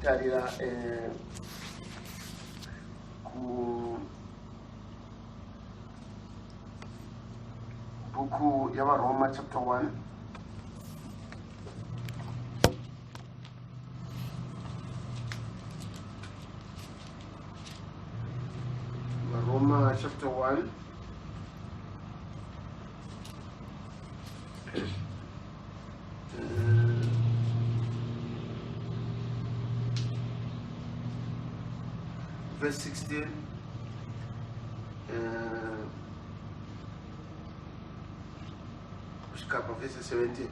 tichitarira eh, ku bhuku yavaroma chapter 1 Roma chapter 1 verse 16 kusvika pavhesi 17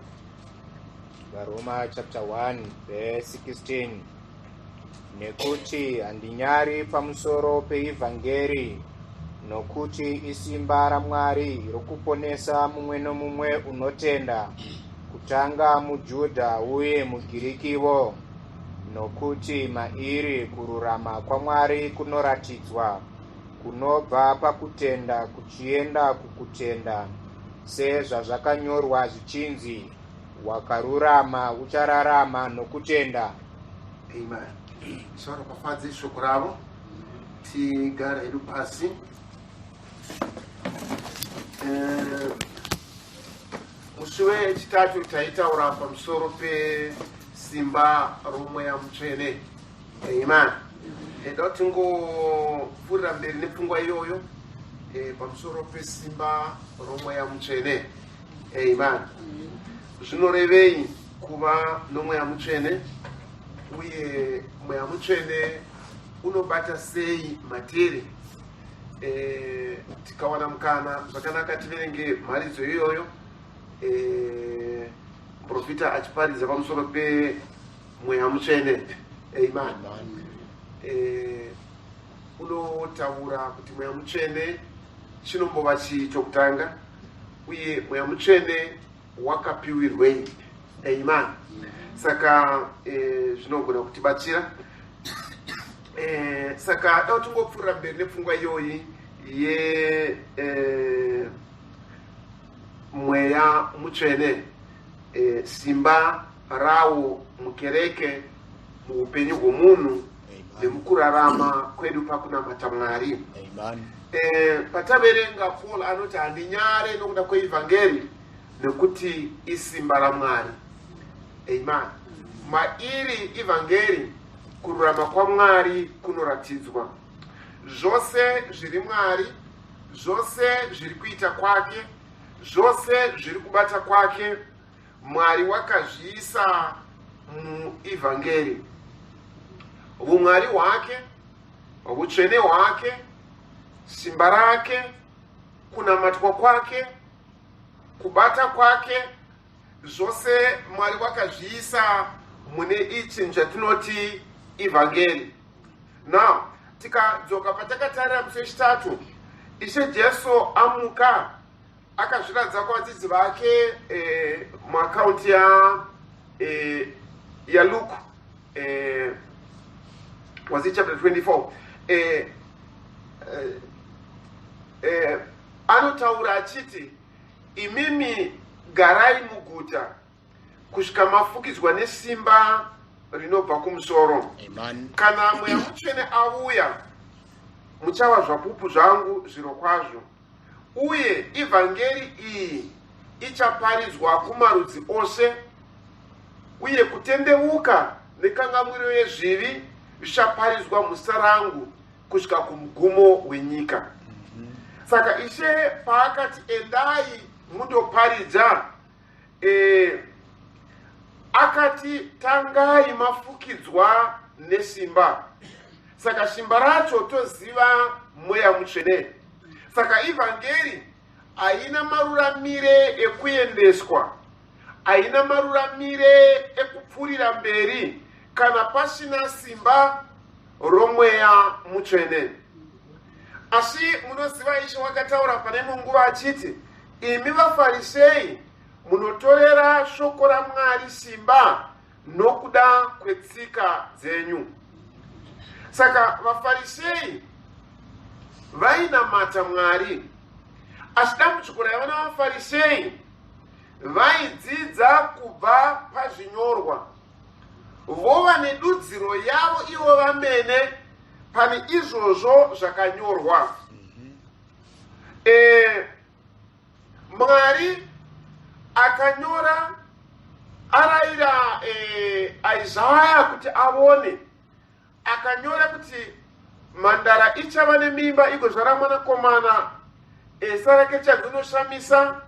Varoma chapter 1 verse 16 Nekuti handinyari pamusoro peivhangeri, nokuti isimba raMwari rokuponesa mumwe nomumwe unotenda, kutanga muJudha uye muGirikivo, nokuti mairi kururama kwaMwari kunoratidzwa, kunobva pakutenda kuchienda kukutenda, sezvazvakanyorwa zvichinzi, Wakarurama uchararama nokutenda. Amen. Tivaropafadze shoko ravo tigare hedu pasi. Eh, musi wechitatu taitaura pamusoro pesimba romweya mutsvene. Amen. Eda tingopfuurira mberi nepfungwa iyoyo eh, pamusoro pesimba romweya mutsvene. Amen. Zvinorevei kuva nomweya mutsvene uye mweya mutsvene unobata sei matiri? E, tikawana mukana zvakanaka tiverenge mharidzo iyoyo e, muprofita achiparidza pamusoro pemweya mutsvene. Amen. E, unotaura kuti mweya mutsvene chinombova chii chokutanga uye mweya mutsvene wakapiwirwei amen saka eh, zvinogona kutibatsira eh, saka dau tingopfuurira mberi nepfungwa iyoyi ye eh, mweya mutsvene eh, simba rawo mukereke muupenyu hwomunhu nemukurarama kwedu pakunamata mwari e, pataverenga paul anoti handinyare nokuda kweivhangeri nekuti isimba ramwari amen mairi ivhangeri kururama kwamwari kunoratidzwa zvose zviri mwari zvose zviri kuita kwake zvose zviri kubata kwake Mwari wakazviisa muivhangeri. Vumwari hwake, vutsvene hwake, simba rake, kunamatwa kwake, kubata kwake, zvose Mwari wakazviisa mune ichi chatinoti ivhangeri. Now, tikadzoka patakatarira musi wechitatu, Ishe Jesu amuka akazviratidza kuvadzidzi vake eh, muakaunti ya eh, yaluke eh, was it chapter 24 eh, eh, eh, anotaura achiti imimi garai muguta kusvika mafukidzwa nesimba rinobva kumusoro. Kana Mweya Mutsvene auya, muchava zvapupu zvangu zvirokwazvo, uye ivhangeri iyi ichaparidzwa kumarudzi ose, uye kutendeuka nekangamwiro yezvivi zvichaparidzwa muzita rangu kusvika kumugumo wenyika. Saka Ishe paakati endai mundoparidza e, akati tangai mafukidzwa nesimba saka simba racho toziva mweya mutsvene saka ivhangeri haina maruramire ekuendeswa haina maruramire ekupfuurira mberi kana pasina simba romweya mutsvene asi munoziva ishe wakataura pane imwe nguva achiti Imi vaFarisei munotorera shoko raMwari simba nokuda kwetsika dzenyu. Saka vaFarisei vainamata Mwari, asi dambudziko raiva navaFarisei vaidzidza kubva pazvinyorwa. Vova nedudziro yavo ivo vamene pane izvozvo zvakanyorwa. Mwari akanyora arayira Isaya kuti avone, akanyora kuti mhandara ichava nemimba igozvara mwanakomana, zita rake change unoshamisa,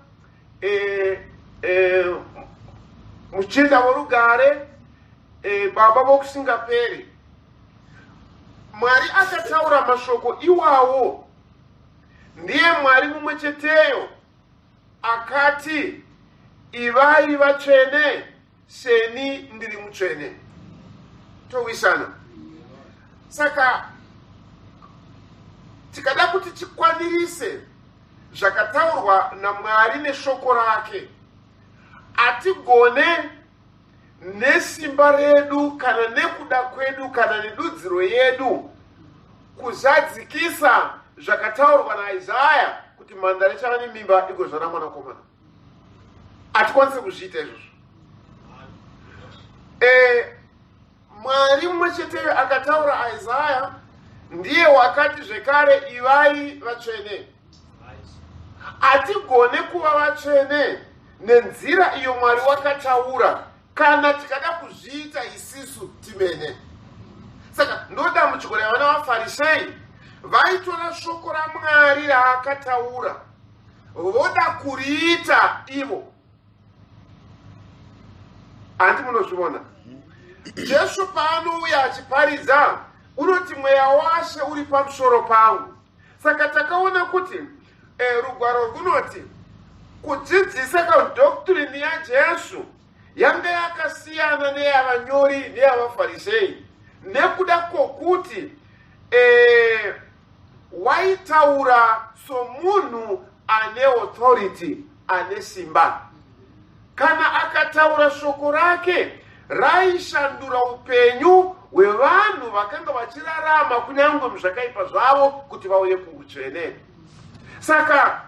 muchinda worugare, baba vokusingaperi. Mwari akataura mashoko iwawo ndiye Mwari mumwe cheteyo akati, "Ivai vatsvene seni ndiri mutsvene." Towisana. Saka tikada kuti tikwanirise zvakataurwa naMwari neshoko rake, hatigone nesimba redu kana nekuda kwedu kana nedudziro yedu kuzadzikisa zvakataurwa naIsaya kuti mhandara ichava nemimba igozvara mwanakomana. Hatikwanisi kuzviita izvozvo. Mwari mumwe cheteyo akataura Isaya ndiye wakati zvekare, "Ivai vatsvene." Hatigone kuva vatsvene nenzira iyo Mwari wakataura kana tikada kuzviita isisu timene. Saka ndo dambudziko revana vaFarisei. Vaitora shoko raMwari raakataura voda kuriita ivo. Handi munozvivona, Jesu paanouya achiparidza unoti, "Mweya waShe uri pamusoro pangu." Saka takaona kuti rugwaro runoti kudzidzisa kadoctrine yaJesu yanga yakasiyana neyavanyori neyavaFarisei nekuda kwokuti waitaura somunhu ane authority, ane simba. Kana akataura shoko rake, raishandura upenyu hwevanhu vakanga vachirarama kunyange muzvakaipa zvavo kuti vauye kuutsvene. Saka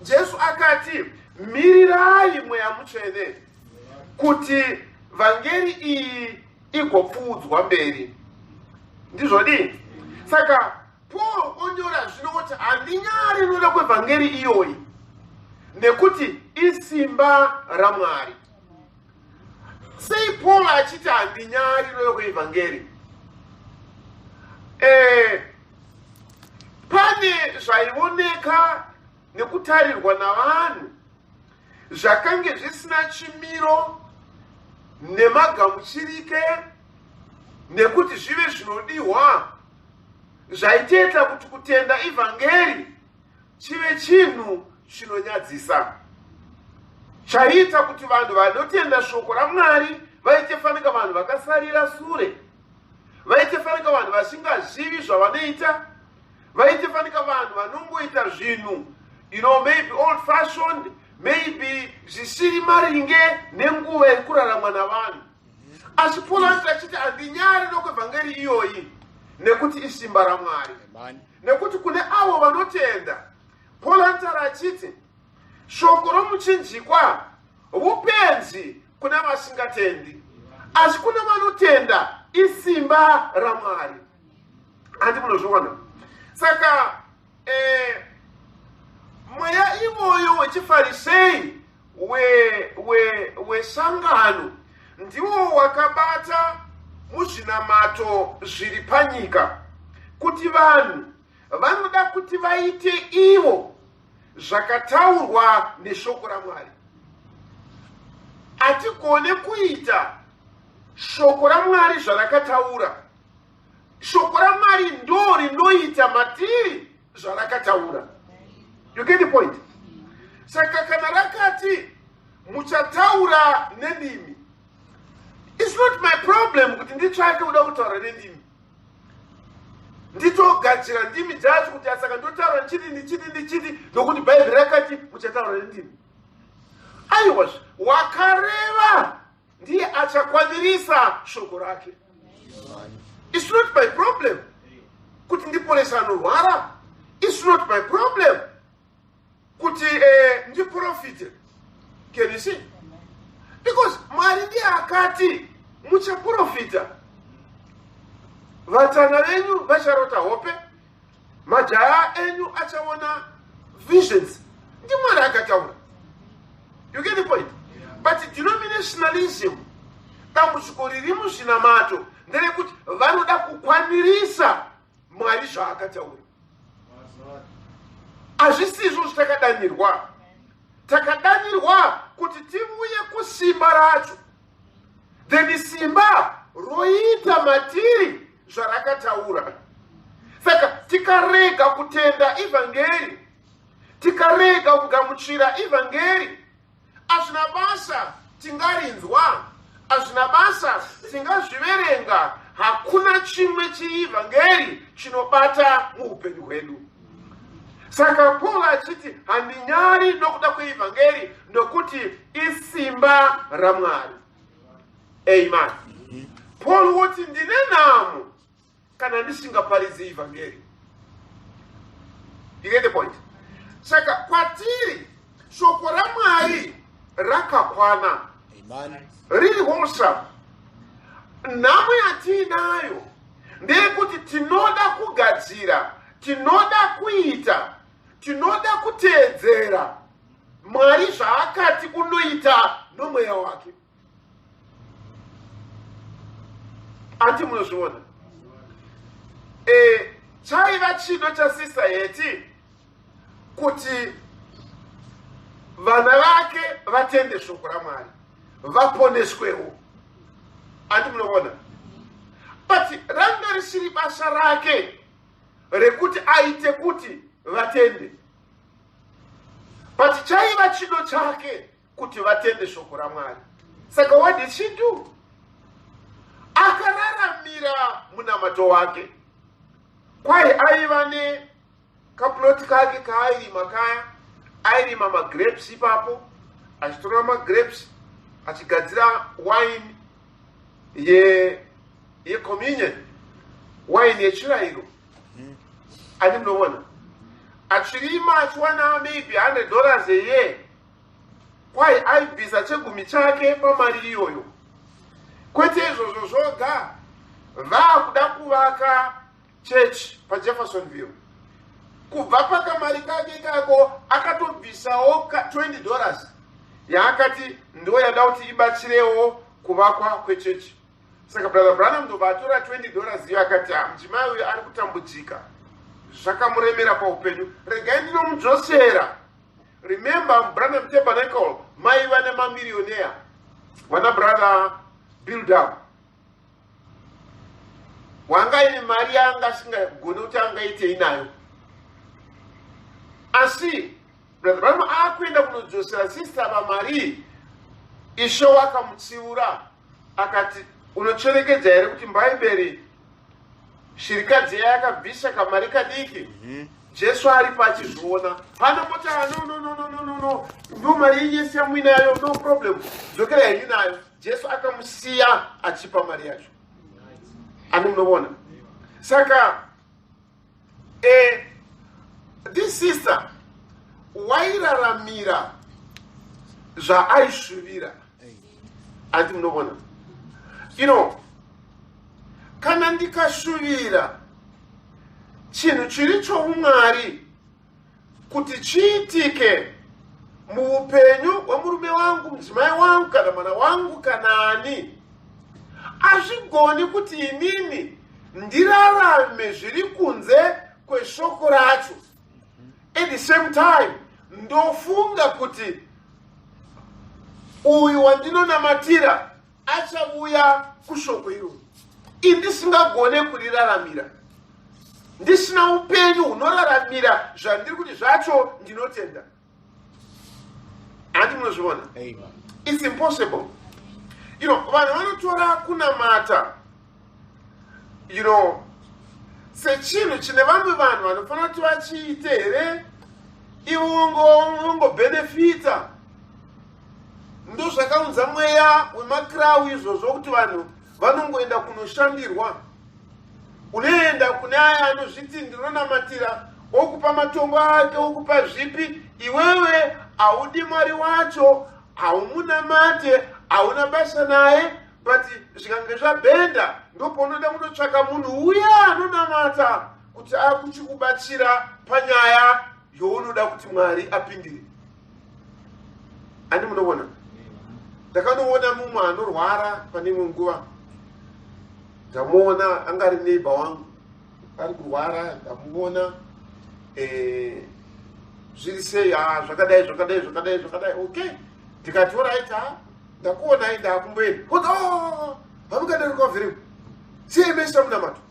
Jesu akati, "Mirirai Mweya Mutsvene kuti vhangeri iyi igopfuudzwa mberi." Ndizvodii? Saka Paul onyora zvino kuti, "Handinyari noda kwevhangeri iyoyi nekuti isimba raMwari." Sei Paul achiti handinyari noda kweevhangeri? Pane zvaioneka nekutarirwa navanhu zvakange zvisina chimiro nemagamuchirike nekuti zvive zvinodiwa, zvaitoita kuti kutenda ivhangeri chive chinhu chinonyadzisa, chaiita kuti vanhu vanotenda shoko raMwari vaite fanika vanhu vakasarira sure, vaite fanika vanhu vasingazivi zvavanoita, vaite fanika vanhu vanongoita zvinhu maybe old fashioned, maybe zvisiri maringe nenguva yekuraramwa navanhu. Asi Paul anoti achiti, "Handinyari nokwevhangeri iyoyi nekuti isimba raMwari nekuti kune avo vanotenda." Paul anotaura achiti shoko romuchinjikwa upenzi kuna vasingatendi, asi kuna vanotenda isimba raMwari. Handi munozviona? Saka mweya ivoyo wechiFarisei wesangano ndiwo wakabata muzvinamato zviri panyika, kuti vanhu vanoda kuti vaite ivo zvakataurwa neshoko raMwari. Hatigone kuita shoko raMwari zvarakataura. Shoko raMwari ndo rinoita matiri zvarakataura. You get the point? Saka kana rakati, "Muchataura nendimi," it's not my problem kuti nditsvake kuda kutaura nendimi, nditogadzira ndimi dzacho kuti saka ndotaura ndichiti, ndichiti, ndichiti nokuti Bhaibheri rakati muchataura nendimi. Aiwa, wakareva ndiye achakwanirisa shoko rake. It's not my problem kuti ndiporese anorwara. It's not my problem kuti ndiprofite. Can you see? Because Mwari ndiye akati. Muchaprofita, vatana venyu vacharota hope, majaya enyu achaona visions. NdiMwari akataura. You get the point? But denominationalism, dambudziko riri muzvinamato nderekuti vanoda kukwanirisa Mwari zvaakataura. Hazvisizvo zvitakadanirwa. Takadanirwa kuti tivuye kusimba racho, then simba roita matiri zvarakataura. Saka tikarega kutenda ivhangeri, tikarega kugamuchira ivhangeri, Hazvina basa tingarinzwa, hazvina basa tingazviverenga, hakuna chimwe chiivhangeri chinobata muupenyu hwedu. Saka Paul achiti handinyari nokuda kweivhangeri nokuti isimba raMwari. Amen. Paul woti ndine nhamo kana ndisingaparidzi ivhangeri. You get the point? Saka kwatiri shoko raMwari rakakwana, riri wholesome. Nhamo yatiinayo ndeyekuti tinoda kugadzira, tinoda kuita, tinoda kuteedzera Mwari zvaakati unoita nomweya wake. Anti munozviona? E, chaiva chido chasista Heti kuti vana vake vatende shoko raMwari vaponeswewo. Anti munoona? But ranga risiri basa rake rekuti aite kuti vatende, but chaiva chido chake kuti vatende shoko raMwari. Saka what did she do? Akararamira munamato wake. Kwai aiva nekaploti kake kaairima kaya, airima magrapes ipapo, achitora magrapes achigadzira wine yecommunion, wine yechirayiro. Ani munoona achirima achiwana maybe $100 a year. Kwai aibvisa chegumi chake pamari iyoyo. Kwete izvozvo zvoga, vakuda kuvaka church paJeffersonville. Kubva pakamari kake kako akatobvisawo $20 yaakati ndo yada kuti ibatsirewo kuvakwa kwechechi. Saka Brother Branham ndobva atora $20 iyo akati, ah, mudzimai uyu ari kutambudzika, zvakamuremera paupenyu, regai ndinomudzosera. Remember, Branham Tabernacle maiva nemamillionaire, vana Brother Build Up wanga ine mari yaanga asingagoni kuti angaitei nayo, asi Brother Branham akuenda kunodzosera sister vamari, Ishe wakamutsiura akati, unocherekedza here kuti Bhaibheri shirikadzi yakabvisa kamari kadiki? Jesu aripo achizviona. Hana moti, ah, no, no, no, no, no, no, no, ndo mari yenyu yese yamuinayo, no problem, dzokera henyu nayo. Jesu akamusiya achipa mari yacho. Ani munoona? Saka this sister wairaramira zvaaishuvira. Ati munoona, kana ndikashuvira chinhu chiri choumwari kuti chiitike muupenyu hwemurume wangu, mudzimai wangu, kana mwana wangu, kana ani, hazvigoni kuti inini ndirarame zviri kunze kweshoko racho. At the same time ndofunga kuti uyu wandinonamatira achauya kushoko iroro, indisingagone kuriraramira, ndisina upenyu hunoraramira zvandiri kuti zvacho ndinotenda. Handi munozviona? It's impossible. Vanhu vanotora kunamata sechinhu chine vamwe vanhu vanofanira kuti vachiite here, ivo vongobhenefita. Ndozvakaunza mweya wemakrawu izvozvo, kuti vanhu vanongoenda kunoshandirwa. Unoenda kune aya anozviti ndinonamatira, okupa matombo ake, okupa zvipi, iwewe haudi Mwari wacho, haumunamate, hauna basa naye. But zvikange zvabhenda, ndopaunoda kunotsvaka munhu uya anonamata kuti akuchikubatsira panyaya younoda kuti Mwari apindire. Ani munoona, ndakanoona mumwe anorwara pane imwe nguva. Ndamuona, anga ari neighbor wangu ari kurwara. Ndamuona, zviri sei? Ah, zvakadai, zvakadai, zvakadai, zvakadai. Okay, ndikati, "Alright, ha, ndakuonai, ndaakumboenda." Kuti, "Oh, hamungadari kwavhirimu, siyei mesa munamato."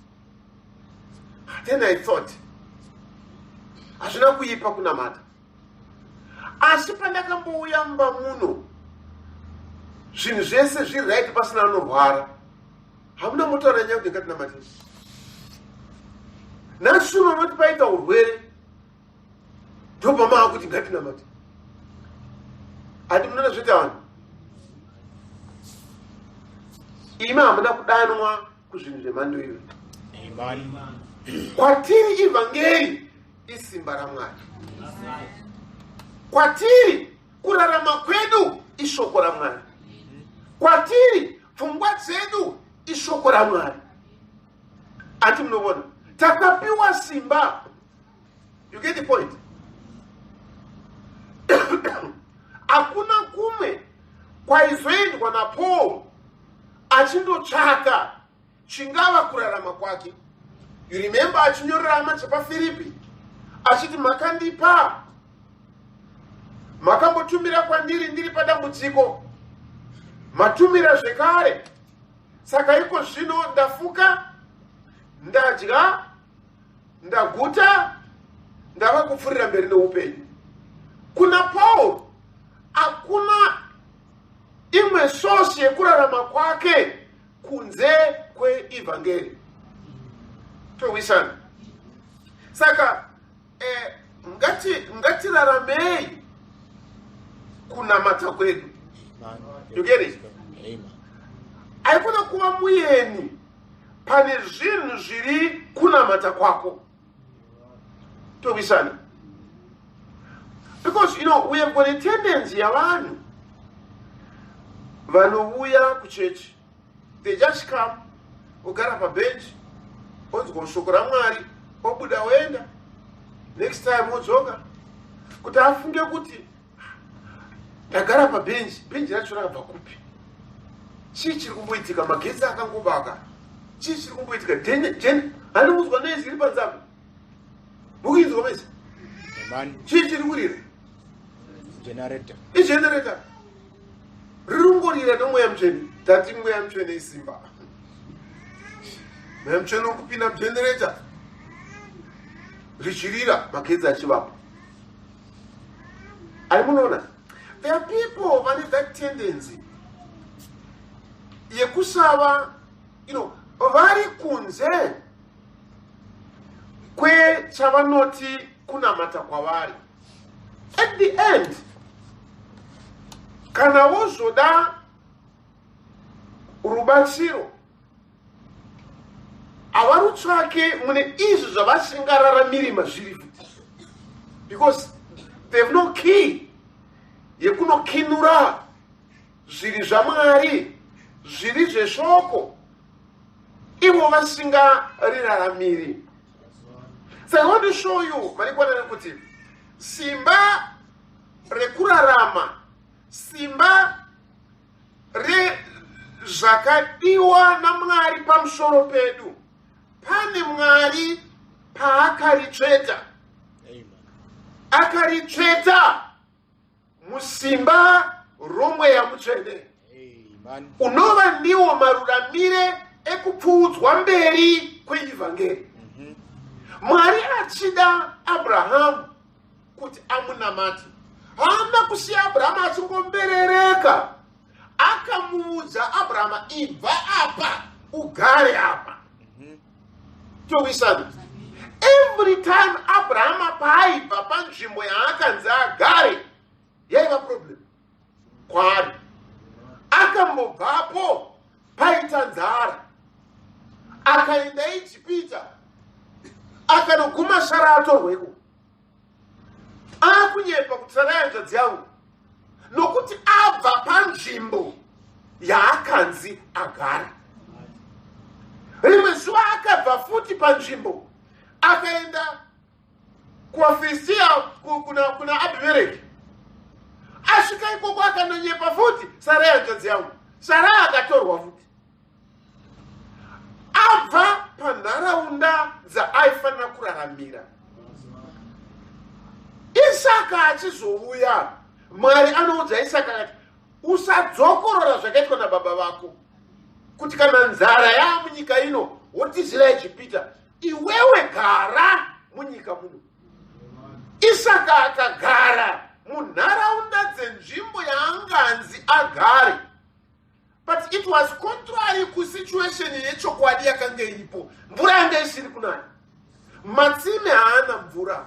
Then I thought, hazvina kuipa kunamata, asi pandakambouya mumba muno zvinhu zvese zviri right, pasina anorwara, hamuna motaura nyaya kuti ngatinamate. Nhasi unonoti paita urwere, ndobva maakuti ngatinamate. Handi munoona zvoita vanhu? Imi hamuna kudanwa kuzvinhu zvemhando iyoyo. Kwatiri ivhangeri isimba raMwari. Kwatiri kurarama kwedu ishoko raMwari. Kwatiri pfungwa dzedu ishoko raMwari. Ati munoona, takapiwa simba. You get the point? Hakuna kumwe kwaizoendwa naPaul achindotsvaka chingava kurarama kwake. You remember achinyorera hama dzepaFiripi achiti, "Makandipa, makambotumira kwandiri ndiri padambudziko, matumira zvekare. Saka iko zvino ndafuka, ndadya, ndaguta, ndava kupfuurira mberi neupenyu." Kuna Paul hakuna imwe source yekurarama kwake kunze kweivhangeri. Towisana. Saka ngatiraramei kunamata kwedu. You get it? Haikona kuva muyeni pane zvinhu zviri kunamata kwako. Towisana. Because we have got a tendency yavanhu vanouya kuchechi, they just come, ogara pabench, onzwa shoko raMwari, obuda, oenda. Next time odzoka, kuti afunge kuti ndagara pabhenji, bhenji racho rakabva kupi? Chii chiri kumboitika? Magetsi akangobaka, chii chiri kumboitika? Handi kunzwa noise iri panze apo? Mukuinzwa mese? Chii chiri kurira? Generator. Igenerator riri kungorira nomweya mutsvene. Tati mweya mutsvene isimba. Mweya mutsvene uri kupinda mugenerator richirira, magetsi achivapo. Ari munoona, there are people vane that tendency yekusava vari kunze kwechavanoti kunamata kwavari. At the end, kana vozoda rubatsiro, havarutsvake mune izvi zvavasingararamiri mazviri futi, because they have no key yekunokinura zviri zvaMwari, zviri zveshoko, ivo vasingariraramiri. So I want to show you marikwana nekuti simba rekurarama, simba rezvakadiwa naMwari pamusoro pedu, pane Mwari paakaritsveta, akaritsveta musimba romweya mutsvene, unova ndiwo maruramire ekupfuudzwa mberi kweivhangeri. Mwari achida Abrahamu kuti amunamate, haana kusiya Abrahamu achingomberereka. Akamuudza Abrahama, "Ibva apa, ugare apa." Towisana. Every time Abrahama paaibva panzvimbo yaakanzi agare, yaiva problem kwaari. Akambobvapo paita nzara, akaenda Ijipita, akanoguma Sara atorweko, akunyepa kuti, "Sara hanzvadzi yangu," nokuti abva panzvimbo. yaakanzi agare. Rimwe zuva akabva futi panzvimbo akaenda kuvaFiristia kuna, kuna Abhimereki. Asvika ikoko akanonyepa futi, Sarai hanzvadzi yangu. Sarai akatorwa futi. Abva panharaunda dzaaifanira kuraramira. Isaka achizouya, Mwari anoudza Isaka akati, usadzokorora zvakaitwa nababa vako, kuti kana nzara yaa munyika ino wotizira Ejipita, iwewe gara munyika muno. Isaka akagara munharaunda dzenzvimbo yaanganzi agare, but it was contrary kusituation yechokwadi yakanga iripo. Mvura yanga isiri kunaya, matsime haana mvura,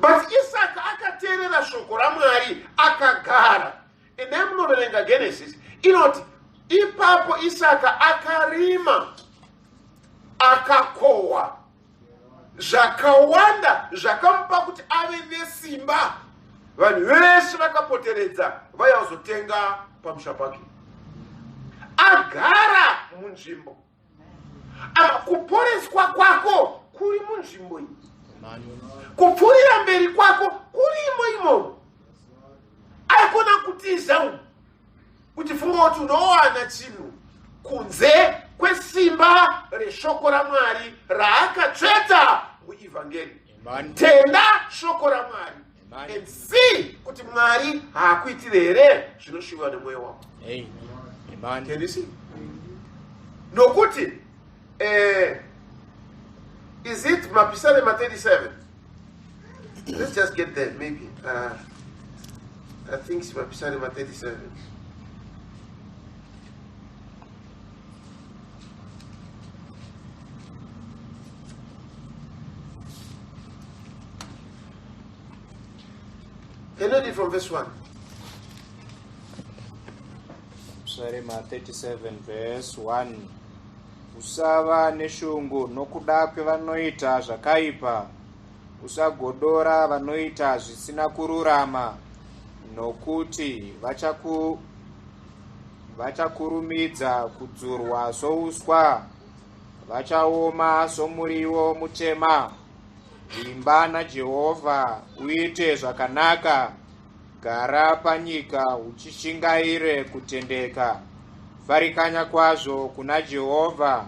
but Isaka akateerera shoko raMwari akagara. Endai munoverenga Genesis inoti ipapo Isaka akarima akakohwa zvakawanda zvakamupa kuti ave nesimba. Vanhu vese vakapoteredza vaiya kuzotenga pamusha pake. Agara munzvimbo. Apa kuporeswa kwako kuri munzvimbo iyi, kupfuurira mberi kwako kurimo imomo. Aikona kutiza umu uchifunga kuti unowana chinhu kunze kwesimba reshoko raMwari raakatsveta muivhangeri. Tenda shoko raMwari and see kuti Mwari haakuitire here zvinoshuviwa nemwoyo wako. Can you see? Nokuti is it Mapisarema 37? Let's just get there maybe. I think it's Mapisarema 37. Can you read it from verse 1? Psalm 37 verse 1. Usava neshungu nokuda kwevanoita zvakaipa, usagodora vanoita zvisina kururama, nokuti vachakurumidza kudzurwa souswa, vachaoma somuriwo mutema. Vimba naJehovha uite zvakanaka, gara panyika uchishingaire kutendeka. Farikanya kwazvo kuna Jehovha,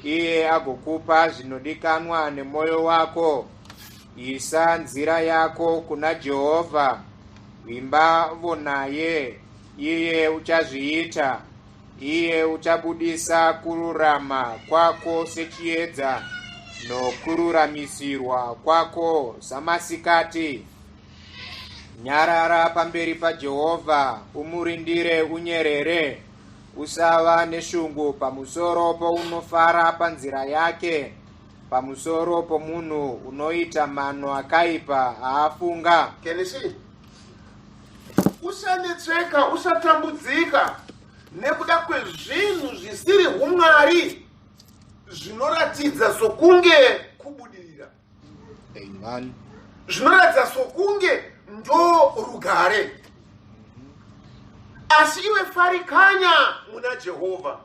iye agokupa zvinodikanwa nemwoyo wako. Isa nzira yako kuna Jehovha, vimbavo naye, iye uchazviita. Iye uchabudisa kururama kwako sechiedza, nokururamisirwa kwako samasikati. Nyarara pamberi paJehovha, umurindire unyerere. Usava neshungu pamusoro pounofara panzira yake, pamusoro pomunhu unoita mano akaipa aafunga. Can you see? Usanetseka, usatambudzika nekuda kwezvinhu zvisiri humwari zvinoratidza sokunge kubudirira. Amen. Zvinoratidza sokunge ndo rugare. Asi iwe farikanya muna Jehovha.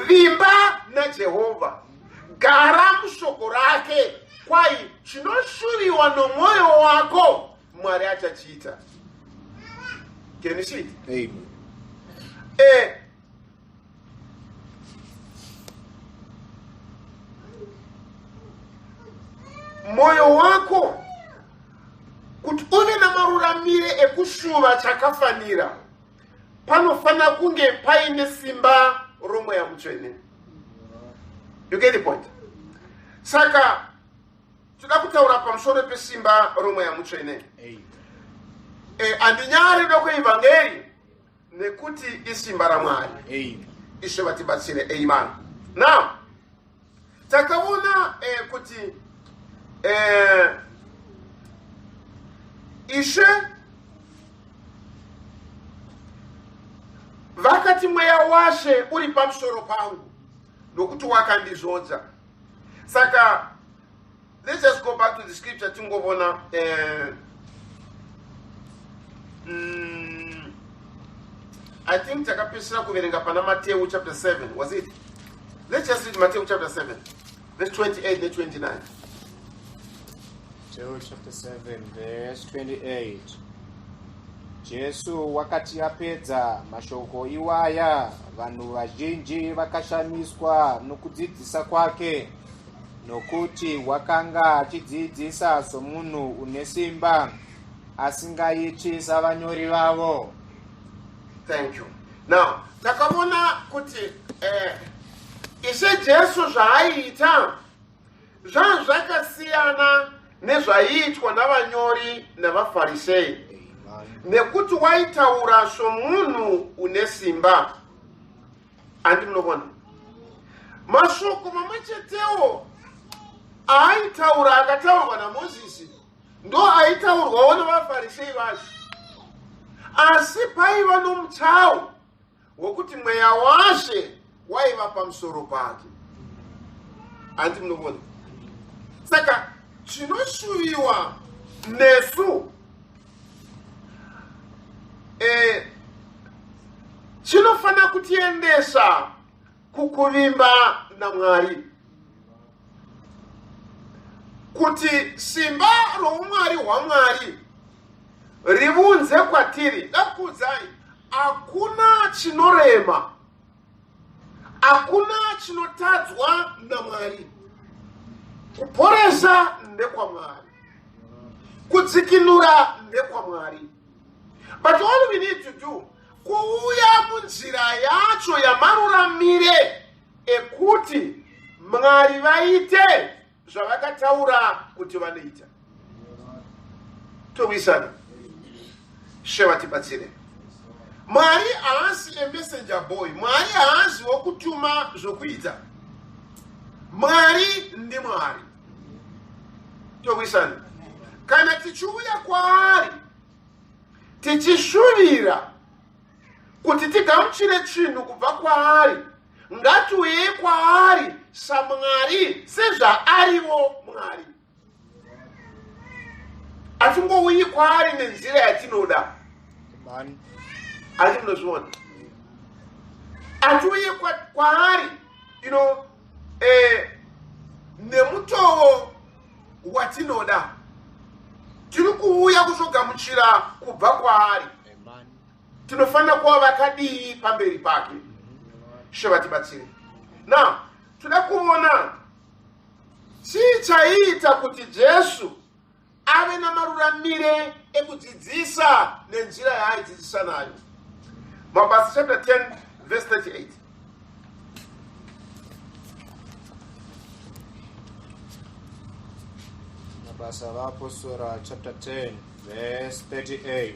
Vimba naJehovha. Gara mushoko rake. Kwai chinoshuviwa nomwoyo wako Mwari achachiita. Can you see it? Amen. Moyo wako kuti uve namaruramire ekushuva chakafanira, panofanira kunge paine simba roMweya Mutsvene. You get the point? Saka toda kutaura pamusoro pesimba roMweya Mutsvene. Andinyari dokweivhangeri nekuti isimba raMwari. Ishe vatibatsire. Amen. Now takaona kuti Ishe vakati mweya waShe uri pamusoro pangu nokuti wakandizodza. Saka let's just go back to the scripture tingovona I think takapesera kuverenga pana Mateu chapter 7, was it? Let's just read Mateu chapter 7 verse 28 ne29. Matthew chapter 7 verse 28. Jesu wakati apedza mashoko iwaya, vanhu vazhinji vakashamiswa nokudzidzisa kwake, nokuti wakanga achidzidzisa somunhu une simba, asingaiti savanyori vavo. Thank you. Now, takaona kuti Ishe Jesu zvaaiita zvanga zvakasiyana nezvaiitwa navanyori navaFarisei, nekuti waitaura somunhu une simba. Handi munoona mashoko mamwe chetewo aaitaura akataurwa naMozisi ndo aitaurwawo navaFarisei vacho, asi paiva nomutau wokuti mweya waShe waiva pamusoro pake. Handi munoona? Saka chinoshuviwa nesu chinofanira kutiendesa kukuvimba naMwari, kuti simba roumwari hwaMwari rivunze kwatiri. Dakuudzai, hakuna chinorema, hakuna chinotadzwa naMwari. Kuporesa ndekwaMwari, kudzikinura ndekwaMwari, but all we need to do kuuya munzira yacho yamaruramire ekuti Mwari vaite zvavakataura kuti vanoita. Towisana, She vatibatsire. Mwari haasi a messenger boy. Mwari haasi wokutuma zvokuita. Mwari ndiMwari. Towisana, kana tichiuya kwaari tichishuvira kuti tigamuchire chinhu kubva kwaari, ngatiuyei kwaari saMwari, sezvaariwo Mwari. Hatingouyi kwaari nenzira yatinoda. Amen. Hati munozviona, hatiuye kwaari nemutowo watinoda. Tiri kuuya kuzogamuchira kubva kwaari. Amen. Tinofanira kuva vakadii pamberi pake? She vatibatsire. Now toda kuona chii chaiita kuti Jesu ave namaruramire ekudzidzisa nenzira yaaidzidzisa nayo. Mabasa chapter 10 verse 38. Mabasa avapostora chapter 10 verse 38.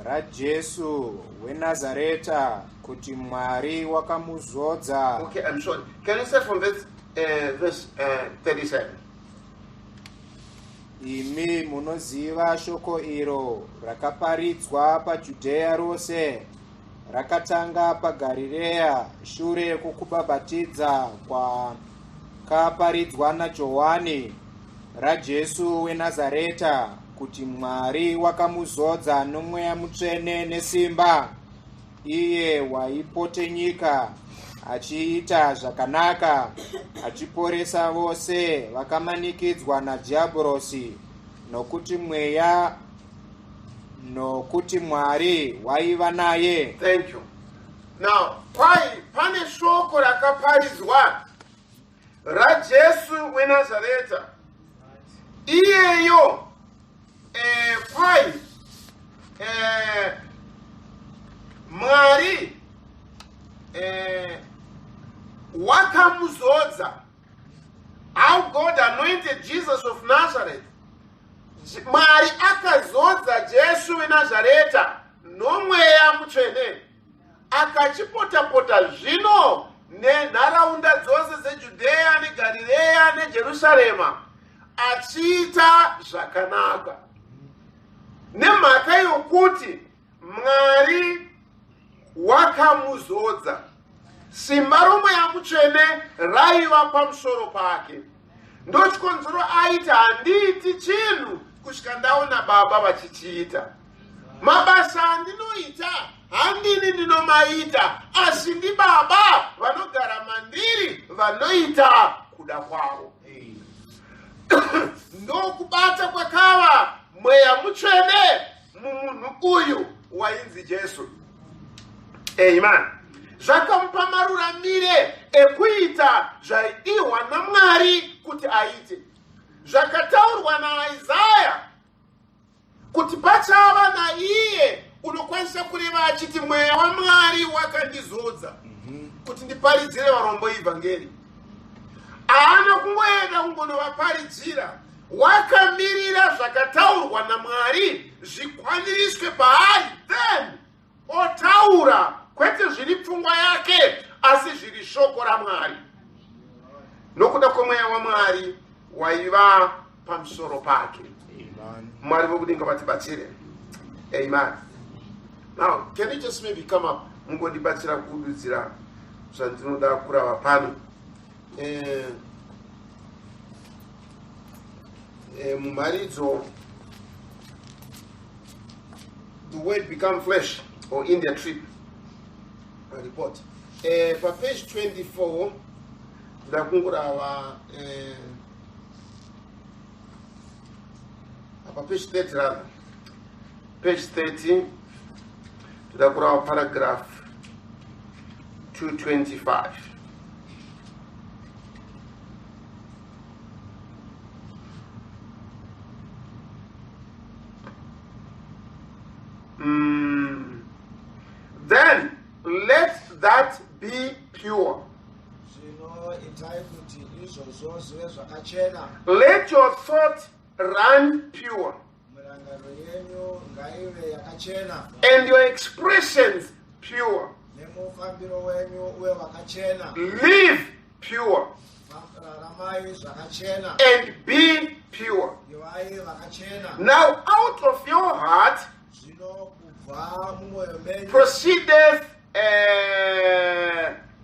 RaJesu weNazareta, kuti Mwari wakamuzodza. Okay, I'm sorry, can you say from verse 37? Imi munoziva shoko iro rakaparidzwa paJudhea rose, rakatanga paGarirea shure kwokubhabhatidza kwakaparidzwa naJohani, raJesu weNazareta, kuti Mwari wakamuzodza nomweya mutsvene nesimba, iye waipote nyika achiita zvakanaka, achiporesa vose vakamanikidzwa nadhiabhorosi, nokuti Mwari waiva naye. Thank you. Now, kwai pane shoko rakaparidzwa raJesu weNazareta iyeyo, kwai Mwari wakamuzodza. How God anointed Jesus of Nazareth. Mwari akazodza Jesu weNazareta nomweya mutsvene, akachipotapota zvino nenharaunda dzose dzeJudhea neGarireya neJerusarema, achiita zvakanaka, nemhaka yokuti Mwari wakamuzodza. Simba romweya mutsvene raiva pamusoro pake. Ndochikonzero aiti handiiti chinhu kusvika ndaona Baba vachichiita. Mabasa andinoita handini ndinomaita, asi ndiBaba vanogara mandiri vanoita kuda kwavo. Ndokubata kwakava Mweya Mutsvene mumunhu uyu wainzi Jesu. Amen. Zvakamupa maruramire ekuita zvaidiwa naMwari kuti aite. Zvakataurwa naIsaya kuti pachava naiye unokwanisa kureva achiti mweya waMwari wakandizodza kuti ndiparidzire varombo ivhangeri. Haana kungoenda kungonovaparidzira, wakamirira zvakataurwa naMwari zvikwaniriswe paari, then otaura kwete zviri pfungwa yake asi zviri shoko raMwari nokuda kwemweya waMwari waiva pamusoro pake. Mwari vokudenga vatibatsire. Amen. Now can you just maybe come up mungondibatsira kududzira zvandinoda kurava pano? Mumharidzo The Word Become Flesh or India Trip Report, papage 24, ndoda kungorava apa page 30 rather, page 30, ndoda kurava paragraph 225. Then let that be pure. Zvino itai kuti izvozvo zvive zvakachena. Let your thought run pure. Mirangariro yenyu ngaive yakachena. And your expressions pure. Nemufambiro wenyu uve wakachena. Live pure. Raramai zvakachena. And be pure. Ivai vakachena. Now out of your heart Zvino kubva mumwoyo menyu proceedeth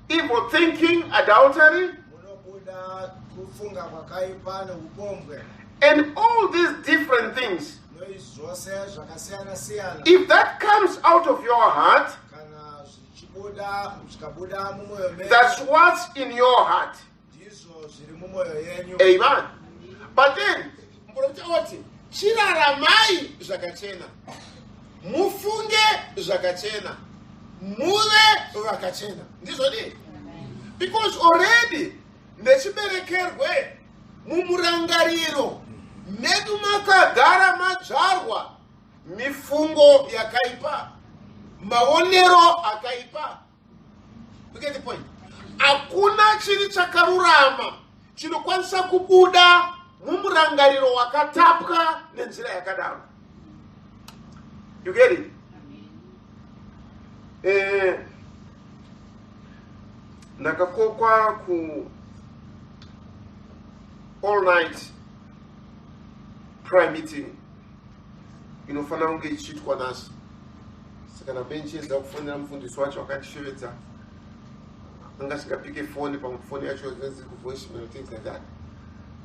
evil thinking, adultery, munobuda kufunga kwakaipa neupombwe and all these different things. Noizvi zvose zvakasiyana-siyana. If that comes out of your heart, kana zvichibuda zvikabuda mumwoyo menyu, that's what's in your heart. Ndizvo zviri mumwoyo yenyu. Amen. But then muprofita oti chiraramai zvakachena, mufunge zvakachena, muve vakachena. Ndizvo dii? Because already nechiberekerwe mumurangariro medu makagara madzvarwa mifungo yakaipa, maonero akaipa. You get the point? Hakuna chiri chakarurama chinokwanisa kubuda mumurangariro wakatapwa nenzira yakadaro. You get it? Ndakakokwa ku all night prayer meeting inofanira kunge ichiitwa nhasi. Saka ndambe ndichiedza kufonera mufundisi wacho akandishevedza, anga asingapike foni, pamwe foni yacho dzinenge dziri kuvoicemail, things like that.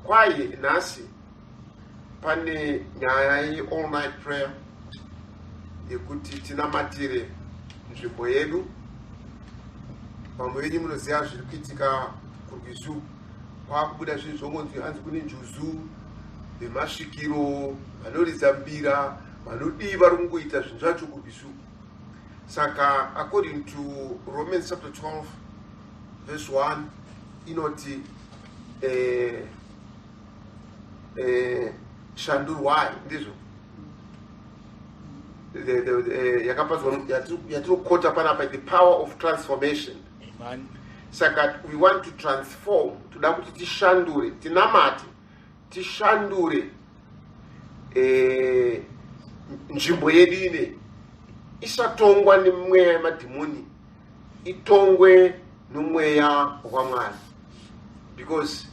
Kwaye nhasi pane nyaya yeall night prayer yekuti tinamatire nzvimbo yedu. Vamwe venyu munoziva zviri kuitika kurwizu, kwakubuda zvinhu zvongonzi hanzi kune njuzu, vemasvikiro vanoridza mbira, vanodii, vari kungoita zvinhu zvacho kurwizu. Saka according to Romans chapter 12 verse 1 inoti shandurwai, ndizvo yakapadzwa yatirikukota panapa, the power of transformation. Amen. Saka we want to transform, toda kuti tishandure, tinamate tishandure nzvimbo yedu ine isatongwa nemweya yemadhimoni, itongwe nomweya waMwari, because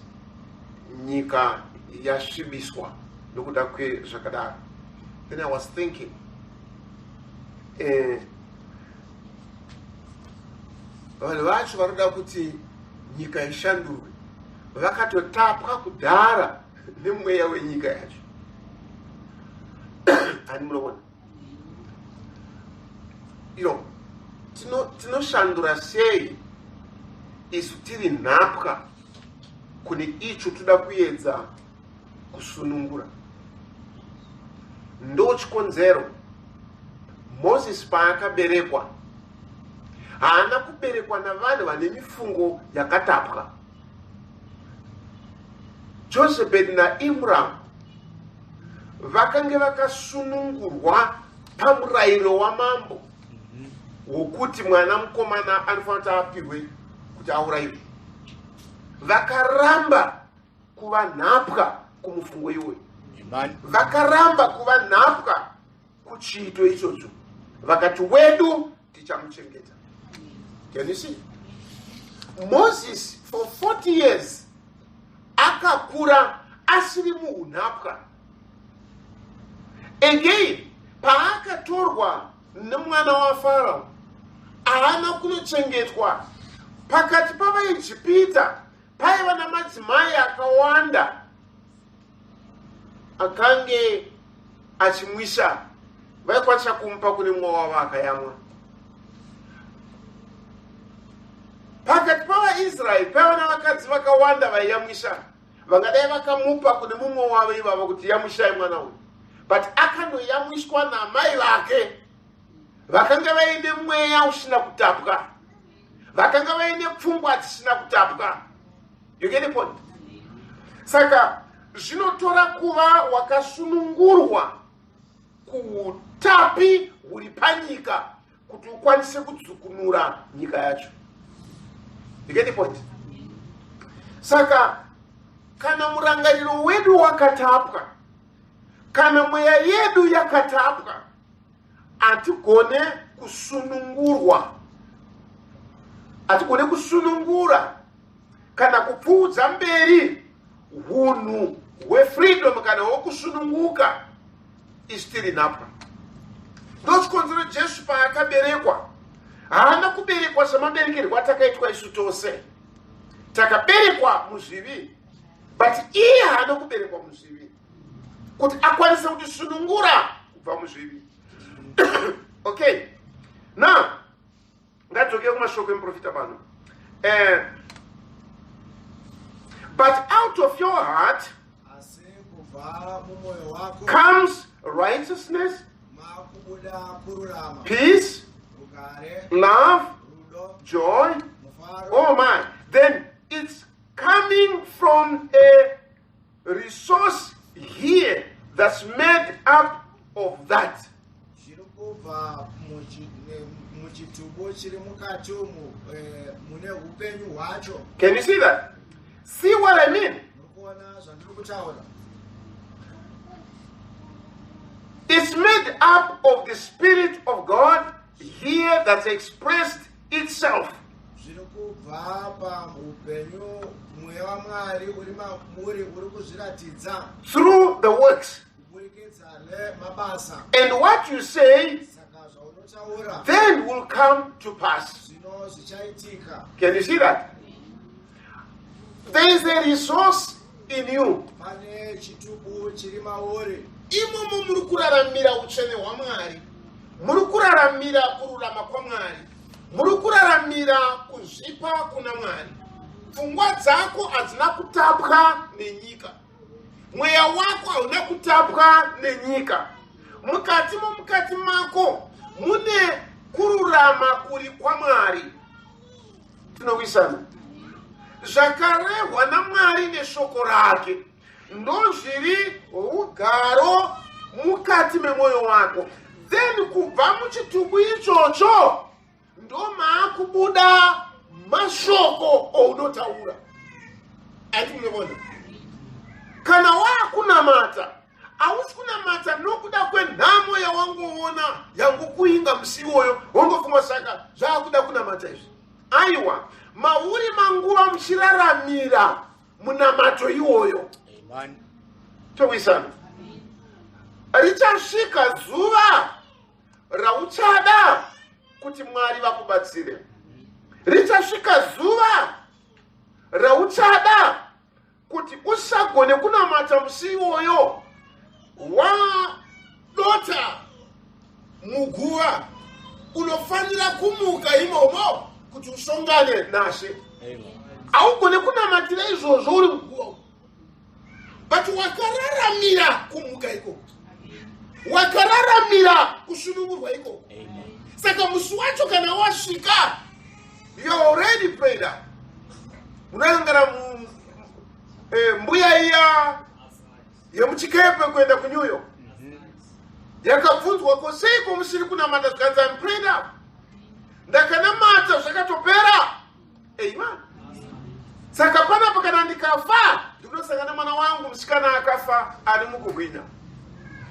nyika yasvibiswa nokuda kwezvakadaro. Then I was thinking, vanhu vacho vanoda kuti nyika ishandurwe. Vakatotapwa kudhara nemweya wenyika yacho. Hani munoona? You know, tinoshandura sei isu tiri nhapwa kune icho toda kuedza kusunungura? Ndochikonzero Moses paakaberekwa haana kuberekwa navanhu vane mifungo yakatapwa. Jochebed naImram vakange vakasunungurwa pamurayiro wamambo wokuti mwana mukomana anofanira kuti apihwe kuti aurayiwe. Vakaramba kuva nhapwa kumufungo iwoyo, vakaramba kuva nhapwa kuchiito ichocho, vakati wedu tichamuchengeta. Can you see? Moses for 40 years akakura asiri muunhapwa. Again, paakatorwa nemwana waFarao, haana kunochengetwa pakati pavaIjipita. Paiva namadzimai akawanda akange achimwisa, vaikwanisa kumupa kune mumwe wavo akayamwa. Pakati pavaIsraeri paiva navakadzi vakawanda vaiyamwisa, vangadai vakamupa kune mumwe wavo ivavo kuti yamwisai mwana uyu, but akandoyamwiswa namai vake vakanga vaine mweya usina kutapwa, vakanga vaine pfungwa dzisina kutapwa. You get the point? Saka zvinotora kuva wakasunungurwa kuutapi huri panyika kuti ukwanise kudzukunura nyika yacho. You get the point? Saka kana murangariro wedu wakatapwa, kana mweya yedu yakatapwa, hatigone kusunungurwa, hatigone kusunungura kana kupfuudza mberi hunhu hwefreedom kana hwokusununguka isu tiri nhapwa. Ndochikonzero Jesu paakaberekwa haana kuberekwa semaberekerwo atakaitwa isu tose. Takaberekwa muzvivi, but iye haana kuberekwa muzvivi kuti akwanise kutisunungura kubva muzvivi. Okay, now ngadzoke kumashoko emuprofita pano. But out of your heart Asi kubva mumwoyo wako comes righteousness, makubuda kururama, peace, rugare, love, rudo, joy. mufaro. Oh my. Then it's coming from a resource here that's made up of that. Zviri kubva muchitubu chiri mukati umu mune upenyu hwacho. Can you see that? See what I mean? Muri kuona zvandiri kutaura? It's made up of the Spirit of God here that's expressed itself. Zviri kubva paupenyu, mweya waMwari uri mamuri uri kuzviratidza through the works. Kuburikidza nemabasa. And what you say Saka zvaunotaura then will come to pass. zvino zvichaitika. Can you see that? There is a resource in you. Pane chitubu chiri mauri. Imomo muri kuraramira utsvene hwaMwari, muri kuraramira kururama kwaMwari, muri kuraramira kuzvipa kuna Mwari. Pfungwa dzako hadzina kutapwa nenyika, mweya wako hauna kutapwa nenyika. Mukati momukati mako mune kururama kuri kwaMwari. Tinowisana zvakarehwa naMwari neshoko rake ndozviri ugaro mukati memwoyo wako. Then kubva muchitubu ichocho ndo maakubuda mashoko ounotaura. Ati munoona, kana waakunamata, hausi kunamata nokuda kwenhamo yawangoona yangokuinga musi iwoyo, wangofunga saka zvaakuda kunamata izvi. Aiwa, mauri manguva muchiraramira munamato iwoyo. Amen. Towisana, richasvika zuva rauchada kuti Mwari vakubatsire. Richasvika zuva rauchada. kuti usagone kunamata musi iwoyo wadota muguva unofanira kumuka imomo kuti usongane nashe. Haugone kunamatira izvozvo uri muguva, but wakararamira kumuka ikoko, wakararamira kusunungurwa ikoko. Saka musi wacho kana wasvika, you are already prayed up. Munangara mbuya iya yemuchikepe kuenda kuNew York yakabvunzwa, "Ko seiko musiri kunamata?" Zvikanzi, "I'm prayed up, ndakanamata zvakatopera." Amen. Saka panapa kana ndikafa, ndinosangana mwana wangu musikana akafa ari mukugwinya.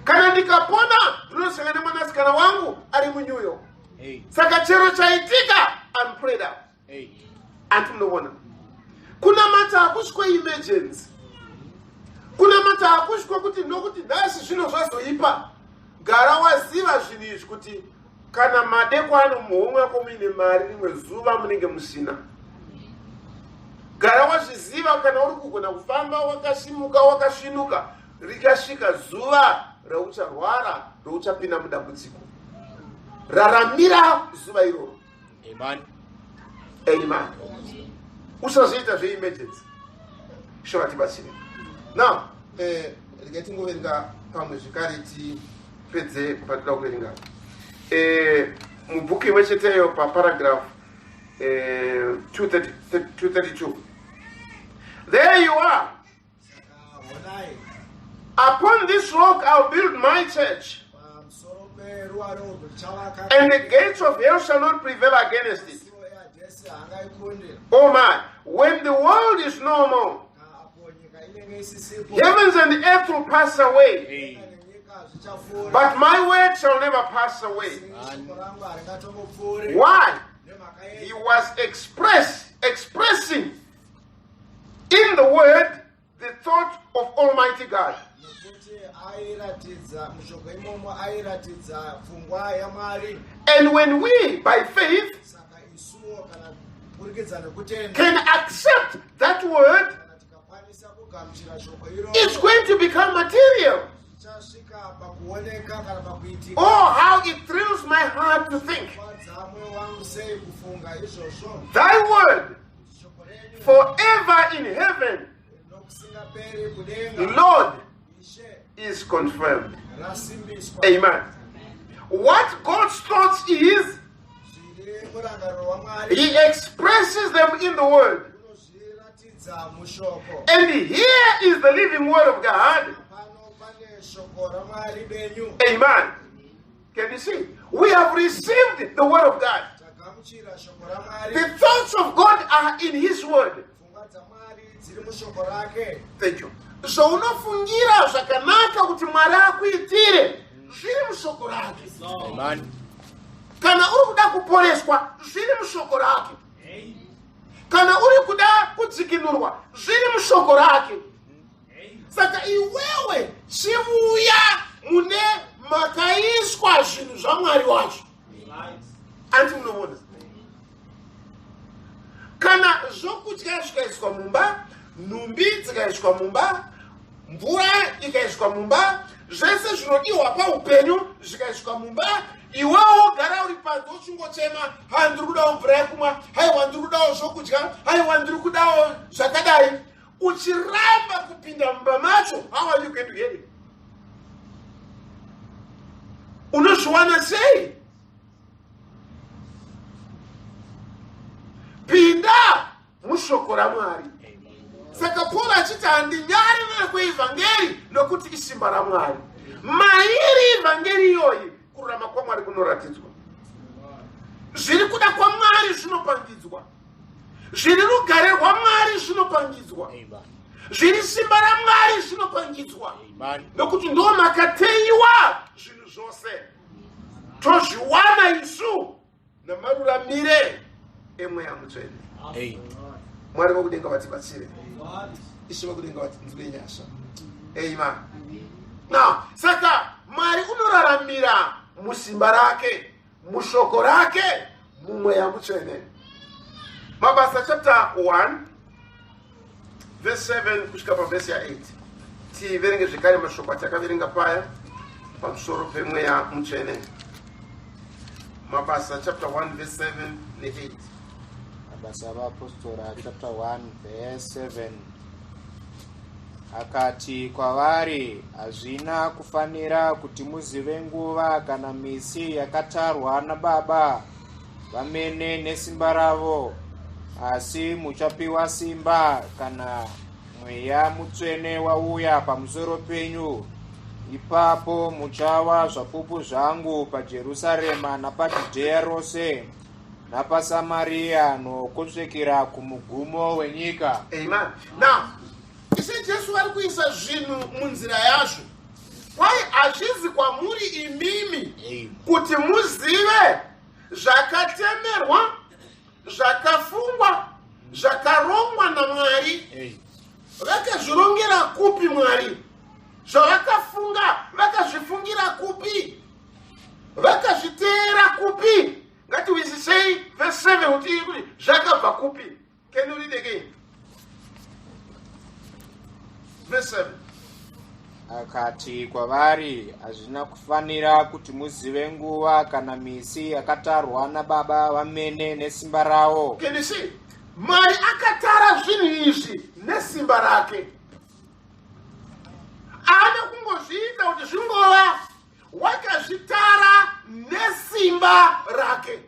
Kana ndikapona, ndinosangana nemwanasikana wangu ari muNew York. Saka chero chaitika, I'm prayed up. Anti munoona, kunamata hakusi kweemergency. Kunamata hakusi kwekuti nokuti nhasi zvino zvazoipa. Gara waziva zvinhu izvi kuti kana madekwano muhomwe yako muine mari, rimwe zuva munenge musina. Gara wazviziva, kana uri kugona kufamba, wakasimuka, wakasvinuka, richasvika zuva raucharwara, rauchapinda mudambudziko. Raramira zuva iroro. Amen. Amen. Usazoita zveemergency. Shova tibatsire. Now regai tingoverenga pamwe zvekare, tipedze patoda kuverenga mubhuku imwe cheteyo, paparagraph 232. 232. There you are. Saka honai. Upon this rock I'll build my church, Pamusoro peruware urwu ndichavaka. and the gates of hell shall not prevail against it. Masuo eHadhesi haangaikundi. Oh my. When the world is no more, Apo nyika inenge isisipo, heavens and earth will pass away, denga nenyika zvichapfuura, but my word shall never pass away. asi shoko rangu haringatongopfuuri. Why? Nemhaka He yei? was expressing in the word the thought of Almighty God. Nokuti airatidza mushoko imomo, airatidza pfungwa yaMwari. And when we, by faith, Saka isuwo kana kuburikidza nekutenda, can accept that word, kana tikakwanisa kugamuchira shoko iroro, it's going to become material. zvichasvika pakuoneka kana pakuitika. Oh, how it thrills my heart to think. Fadza mwoyo wangu sei kufunga izvozvo. Thy word Shoko renyu forever in heaven, nokusingaperi kudenga, Lord, Ishe, is confirmed. rasimbiswa. Amen. What God's thoughts is, Zviri murangariro waMwari, He expresses them in the word. unozviratidza mushoko. And here is the living word of God. Pano pane shoko raMwari benyu. Amen. Can you see? We have received the word of God. Tagamuchira shoko raMwari. The thoughts of God are in His word. Pfungwa dzaMwari dziri mushoko rake. Thank you. Zvaunofungira zvakanaka kuti Mwari akuitire zviri mushoko rake. Amen. Kana uri kuda kuporeswa, zviri mushoko rake. Kana uri kuda kudzikinurwa, zviri mushoko rake. Saka iwewe chiuya mune makaiswa zvinhu zvaMwari wacho. Anti munoona, kana zvokudya zvikaiswa mumba, nhumbi dzikaiswa mumba, mvura ikaiswa mumba, zvese zvinodiwa paupenyu zvikaiswa mumba, iwewo wogara uri panze uchingochema, "Ha, ndiri kudawo mvura yekumwa, haiwa, ndiri kudawo zvokudya, haiwa, ndiri kudawo zvakadai," uchiramba kupinda mumba macho, how are you going to get it? Unozviwana sei? Pinda mushoko raMwari. Saka Paul achiti, "Handinyari nekweivhangeri, nokuti isimba raMwari." Mairi ivhangeri iyoyi kururama kwaMwari kunoratidzwa, zviri kuda kwaMwari zvinopangidzwa, zviri rugare rwaMwari zvinopangidzwa, zviri simba raMwari zvinopangidzwa, nokuti ndo makateiwa zvinhu zvose. Tozviwana isu namaruramire emweya mutsvene. Mwari vokudenga vatibatsire, Ishe vokudenga vatinzwire nyasha. Amen. Now, saka Mwari unoraramira musimba rake, mushoko rake, mumweya mutsvene. Mabasa chapter 1 verse 1. Verse 7 kusvika pavhesi ya8. Tiverenge zvekare mashoko atakaverenga paya pamusoro pemweya mutsvene. Mabasa chapter 1 verse 7 ne8. Mabasa avapostora chapter 1 verse 7 akati kwavari, Hazvina kufanira kuti muzive nguva kana misi yakatarwa naBaba vamene nesimba ravo, asi muchapiwa simba kana Mweya Mutsvene wauya pamusoro penyu. Ipapo muchava zvapupu zvangu paJerusarema napaJudhea rose napaSamaria nokusvikira kumugumo wenyika. Amen. Now, Ishe Jesu vari kuisa zvinhu munzira yazvo. Kwai hazvizi kwamuri imimi kuti muzive zvakatemerwa, zvakafungwa, zvakarongwa naMwari. Vakazvirongera kupi Mwari? Zvavakafunga vakazvifungira kupi? Vakazviteera kupi? Ngatiwisisei verse 7 kuti kuti zvakabva kupi. Can you read again? Verse 7. Akati kwavari, Hazvina kufanira kuti muzive nguva kana misi yakatarwa naBaba vamene nesimba ravo. Can you see? Mwari akatara zvinhu izvi nesimba rake. Haana kungozviita kuti zvingova wakazvitara nesimba rake.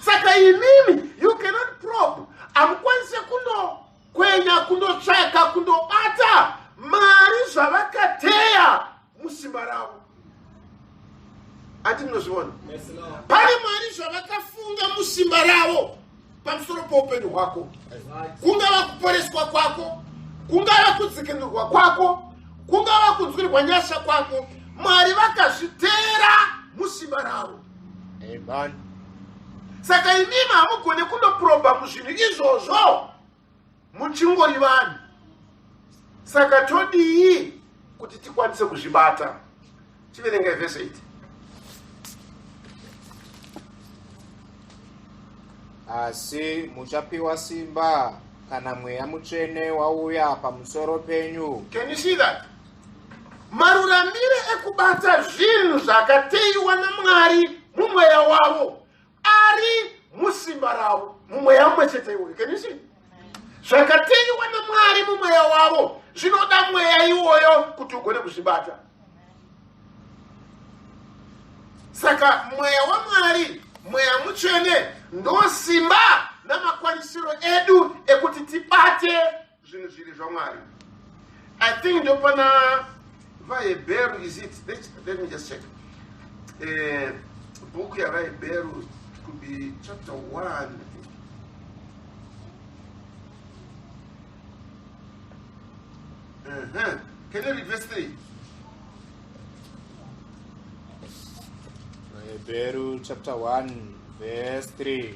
Saka imimi you cannot probe, hamukwanise kundokwenya, kundotsvaka, kundobata mari zvavakateya musimba ravo. Ati munozviona pane mwari zvavakafunga musimba ravo pamusoro poupenyu hwako, kungava kuporeswa kwako, kungava kudzikinurwa kwako, kungava kunzwirwa nyasha kwako, Mwari vakazviteera musimba ravo. Amen. Saka imimi hamugone kundoprobha muzvinhu izvozvo muchingori vanhu. Saka todii kuti tikwanise kuzvibata? Chiverengai vhesi 8. Asi muchapiwa simba kana Mweya Mutsvene wauya pamusoro penyu. Can you see that? Maruramire ekubata zvinhu zvakateiwa naMwari mumweya wavo ari musimba ravo mumweya mumwe chete iwoyo. Can you see? Zvakateiwa naMwari mumweya wavo zvinoda mweya iwoyo kuti ugone kuzvibata. Saka mweya waMwari, mweya mutsvene ndo simba namakwanisiro edu ekuti tibate zvinhu zviri zvaMwari. I think ndopana vaHebheru, is it? Let me just check. Bhuku yavaHebheru could be chapter 1, I think. Can you read verse 3? Hebheru chapter 1 verse 3.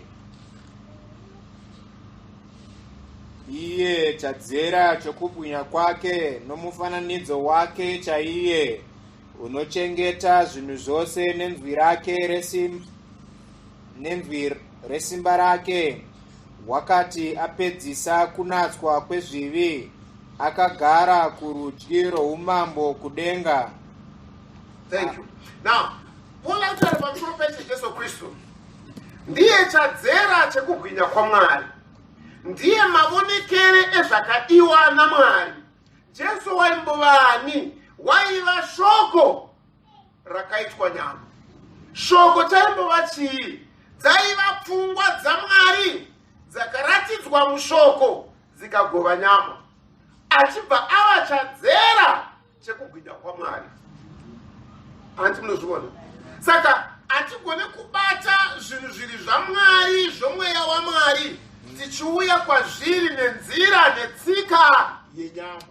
Iye chadzera chokubwinya kwake nomufananidzo wake chaiye, unochengeta zvinhu zvose nenzwi rake nenzwi resimba rake, wakati apedzisa kunatswa kwezvivi, akagara kurudyi rwoumambo kudenga. Thank you. Now, Paul akutaura pamusoro peche Jesu Kristu. Ndiye chadzera chekubwinya kwaMwari. Ndiye mavonekere ezvakadiwa naMwari. Jesu waimbova ani? Waiva shoko rakaitwa nyama. Shoko chaimbova chii? Dzaiva pfungwa dzaMwari dzakaratidzwa mushoko dzikagova nyama, achibva ava chadzera chekubwinya kwaMwari. Hanti munozviona? Saka hatigone kubata zvinhu zviri zvaMwari, zvomweya waMwari, tichiuya kwazviri nenzira netsika yenyama.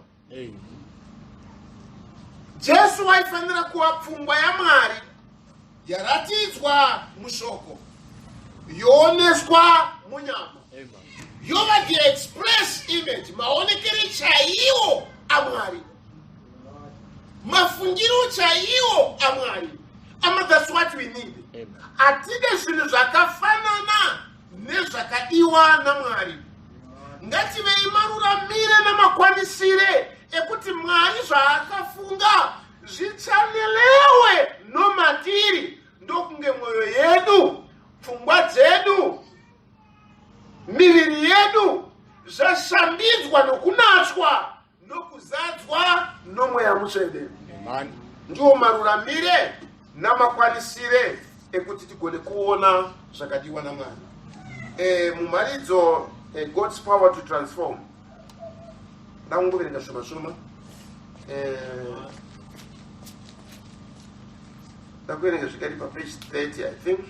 Jesu waifanira kuva pfungwa yaMwari yaratidzwa mushoko, yooneswa munyama, yova the express image, maonekere chaiwo aMwari, mafungiro chaiwo aMwari. Ama, that's what we need. Hatide zvinhu zvakafanana nezvakadiwa naMwari. Ngativei maruramire namakwanisire ekuti Mwari zvaakafunga zvichanelewe nomatiri, ndokunge mwoyo yedu, pfungwa dzedu, miviri yedu zvashambidzwa nokunatswa nokuzadzwa noMweya Mutsvene. Ndiwo maruramire namakwanisire ekuti tigone kuona zvakadiwa naMwari. Mumharidzo God's Power to Transform, ndakungoverenga shoma shoma. Ndakuverenga zvikati papage 30, I think.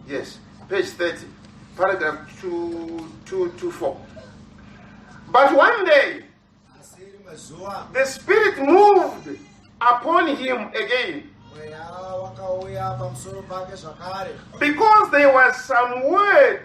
Yes, page 30, paragraph 2224. But one day Asi rimwe zuva the Spirit moved upon him again, Mweya wakauya pamusoro pake zvakare, because there was some word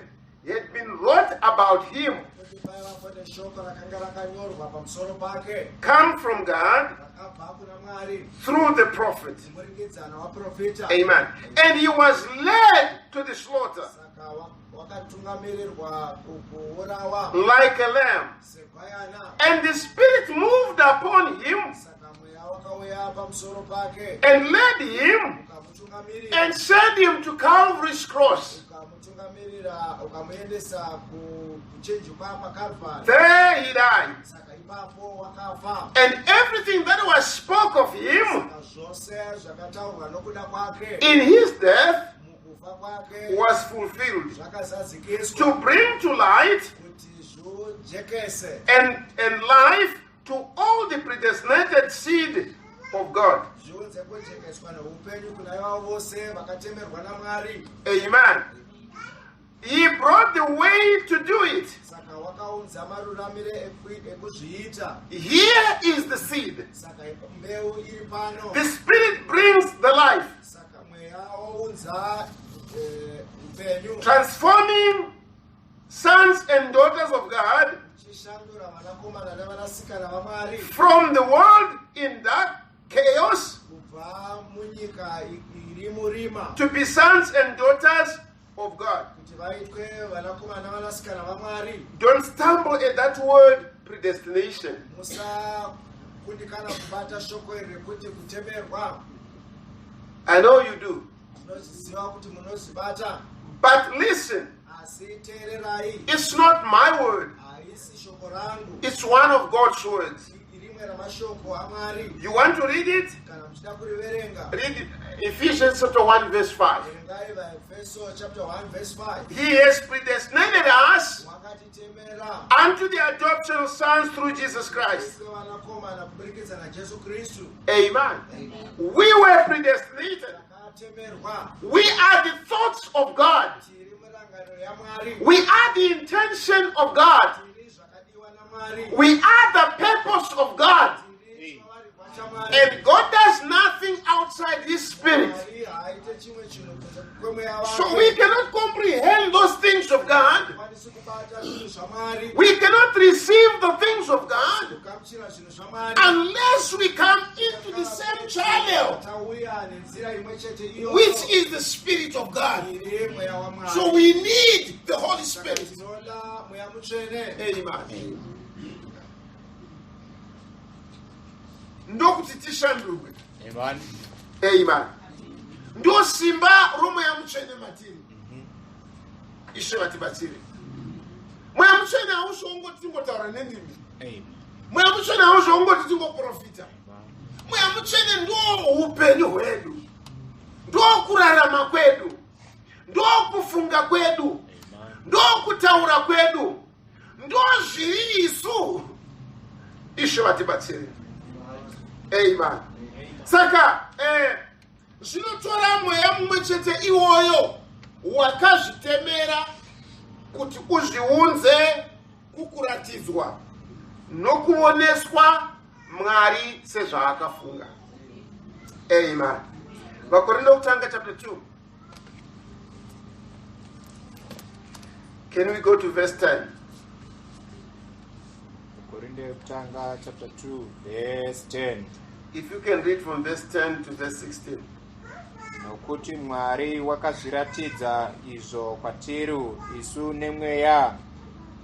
had been wrote about him, kuti paivapo neshoko rakanga rakanyorwa pamusoro pake, come from God rakabva kuna Mwari through the prophet. kumurikidzana waprofita. Amen. And he was led to the slaughter Saka wakatungamirirwa kukuurawa like a lamb. segwayana. And the Spirit moved upon him Saka Mweya wakauya pamusoro pake and led him ukamutungamirira and sent him to Calvary's cross. Ukamutungamirira, ukamuendesa kuchinjikwa paKalvari. There he died. Saka ipapo wakafa. And everything that was spoke of him Saka zvose zvakataurwa nokuda kwake in his death mukufa kwake was fulfilled zvakazadzikiswa to bring to light kuti zvujekese and life to all the predestinated seed of God. Zviunze kujekeswa neupenyu kuna ivavo vose vakatemerwa naMwari. Amen. He brought the way to do it. Saka wakaunza maruramire ekuzviita. Here is the seed. Saka mbeu iri pano. The Spirit brings the life, Saka Mweya waunza upenyu, transforming sons and daughters of God uchishandura vanakomana nevanasikana vaMwari from the world in dark chaos kubva munyika iri murima to be sons and daughters of God. kuti vaitwe vanakomana nevanasikana vaMwari. Don't stumble at that word predestination. Musakundikana kubata shoko iri rekuti kutemerwa. I know you do. Ndinoziva kuti munozvibata. But listen, Asi teererai, it's not my word. Haisi shoko rangu. It's one of God's words. Rimwe ramashoko aMwari. You want to read it? Kana muchida kuriverenga, Read it. Ephesians chapter 1, verse 5. Verengai VaEfeso chapter 1 verse 5. He has predestinated us Wakatitemera unto the adoption of sons through Jesus Christ. kuve vanakomana kuburikidza naJesu Kristu. Amen. We were predestinated. Takatemerwa. We are the thoughts of God. Tiri mirangariro yaMwari. We are the intention of God. Tiri zvakadiwa naMwari. We are the purpose of God. Tiri chivavarigwa chaMwari. And God does nothing outside His Spirit. Mwari haaite chimwe chinhu kunze kwemweya So wake. we cannot comprehend those things of God. Hatikwanisi kubata zvinhu zvaMwari, We cannot receive the things of God kugamuchira zvinhu zvaMwari, unless we come into the same channel, tauya nenzira imwe chete iyoyo, which is the Spirit of God. iri mweya waMwari. So we need the Holy Saka Spirit. tinoda Mweya Mutsvene. Amen. Ndokuti tishandurwe. Amen. Amen. Ndo simba roMweya Mutsvene matiri. Ishe vatibatsire. Mweya Mutsvene hausongoti tingotaura nendimi. Amen. Mweya Mutsvene hausongoti tingoprofita. Mweya Mutsvene ndo upenyu hwedu, ndo kurarama kwedu, ndo kufunga kwedu, Amen. ndo kutaura kwedu, ndo zviri isu. Ishe vatibatsire. Amen. Saka zvinotora mweya mumwe chete iwoyo wakazvitemera kuti uzviunze kukuratidzwa nokuoneswa Mwari sezvaakafunga. Amen. VaKorindo kutanga chapter 2. Can we go to verse 10? Korinde yekutanga chapter 2 verse 10. If you can read from verse 10 to verse 16. Nokuti Mwari wakazviratidza izvo kwatiri isu nemweya,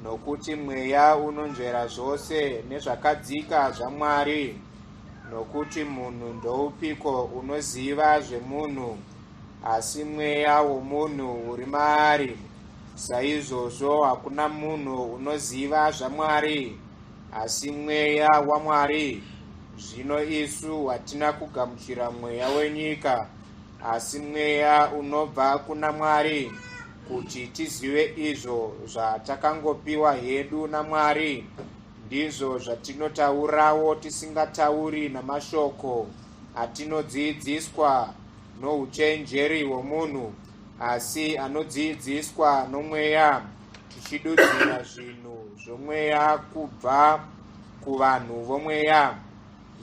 nokuti mweya unonzvera zvose nezvakadzika zvaMwari. Nokuti munhu ndoupiko unoziva zvemunhu, asi mweya womunhu uri maari? Saizvozvo hakuna munhu unoziva zvaMwari, asi mweya waMwari. Zvino isu hatina kugamuchira mweya wenyika, asi mweya unobva kuna Mwari, kuti tizive izvo zvatakangopiwa hedu naMwari. Ndizvo zvatinotaurawo tisingatauri namashoko atinodzidziswa nouchenjeri hwomunhu, asi anodzidziswa nomweya, tichidudzira zvinhu zvomweya kubva kuvanhu vomweya.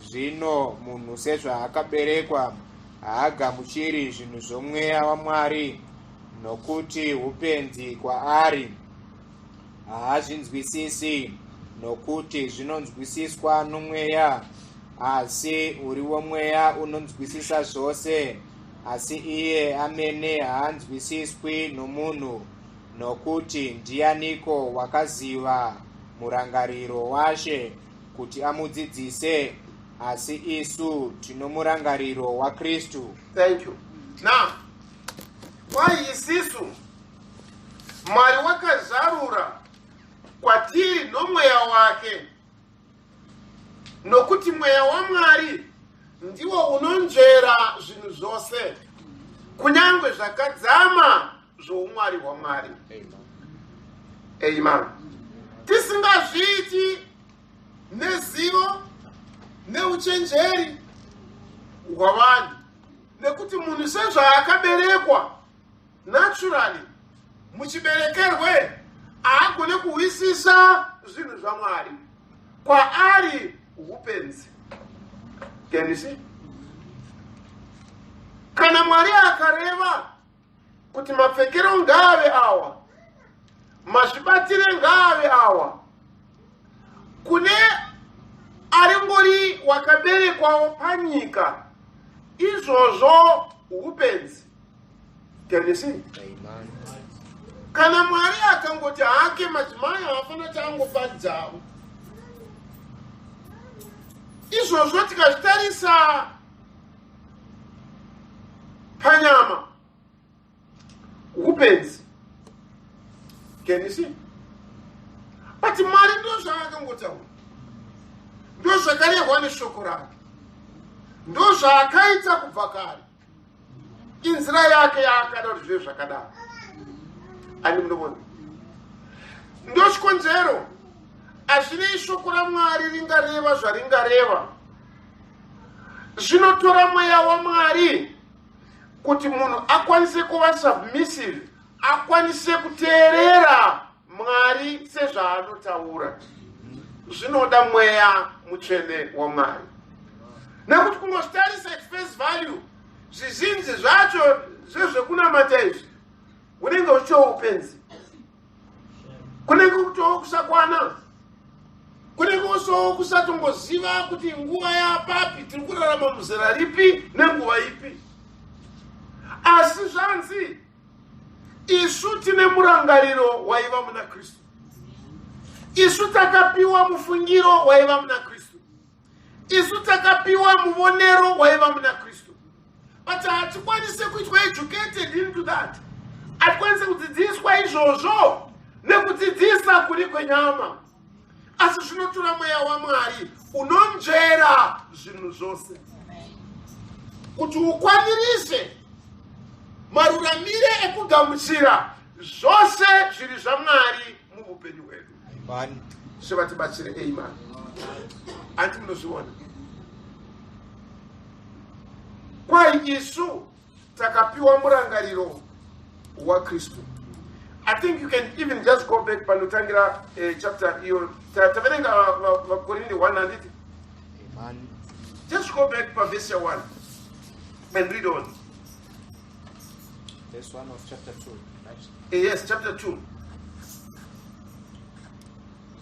Zvino munhu sezvaakaberekwa haagamuchiri zvinhu zvomweya waMwari, nokuti upenzi kwaari, haazvinzwisisi, nokuti zvinonzwisiswa nomweya. Asi uri womweya unonzwisisa zvose, asi iye amene haanzwisiswi nomunhu. Nokuti ndianiko wakaziva murangariro waShe kuti amudzidzise? Asi isu tino murangariro waKristu. Thank you. Now, why isisu Mwari wakazarura kwatiri nomweya wake, nokuti mweya waMwari ndiwo unonzvera zvinhu zvose, kunyange zvakadzama zvoumwari hwaMwari. Amen. Tisingazviiti nezivo neuchenjeri hwavanhu, nekuti munhu sezvaakaberekwa naturally muchiberekerwe haagone kuhwisisa zvinhu zvaMwari, kwaari upenzi. Can you see? Kana Mwari akareva kuti mapfekero ngaave awa, mazvibatire ngaave awa, kune aringori wakaberekwawo panyika, izvozvo upenzi. Can you see? Kana Mwari akangoti hake madzimai haafanira changopadzawo, izvozvo tikazvitarisa panyama upenzi. Can you see? But Mwari ndozvaakangotaura, ndozvakarehwa neshoko rake, ndozvaakaita kubva kare. Inzira yake yaakada kuti zvive zvakadaro. Ani munovona, ndochikonzero hazvinei shoko raMwari ringareva zvaringareva, zvinotora mweya waMwari kuti munhu akwanise kuva submissive, akwanise kuteerera Mwari sezvaanotaura. Zvinoda mweya mutsvene waMwari, nekuti kungozvitarisa at face value, zvizhinji zvacho zvezvekunamata izvi unenge uchitoo upenzi, kunenge kutoo kusakwana, kunenge usoo kusatongoziva kuti nguva yapapi, tiri kurarama muzera ripi nenguva ipi. Asi zvanzi isu tine murangariro waiva muna Kristu, isu takapiwa mufungiro waiva muna Kristu, isu takapiwa muvonero waiva muna Kristu. But hatikwanise kuitwa educated into that, hatikwanise kudzidziswa izvozvo nekudzidzisa kuri kwenyama, asi zvinotora mweya waMwari unonzvera zvinhu zvose kuti ukwanirise maruramire ekugamuchira zvose zviri zvaMwari muupenyu hwedu. Sevatibatsire. Amen. Anti munozviona, kwai isu takapiwa murangariro waKristu. I think you can even just go back panotangira chapter iyo taverenga vaKorinde 1, handiti? Just go back paverse ya 1 and read on. Verse 1 of chapter 2, right? Yes, chapter 2.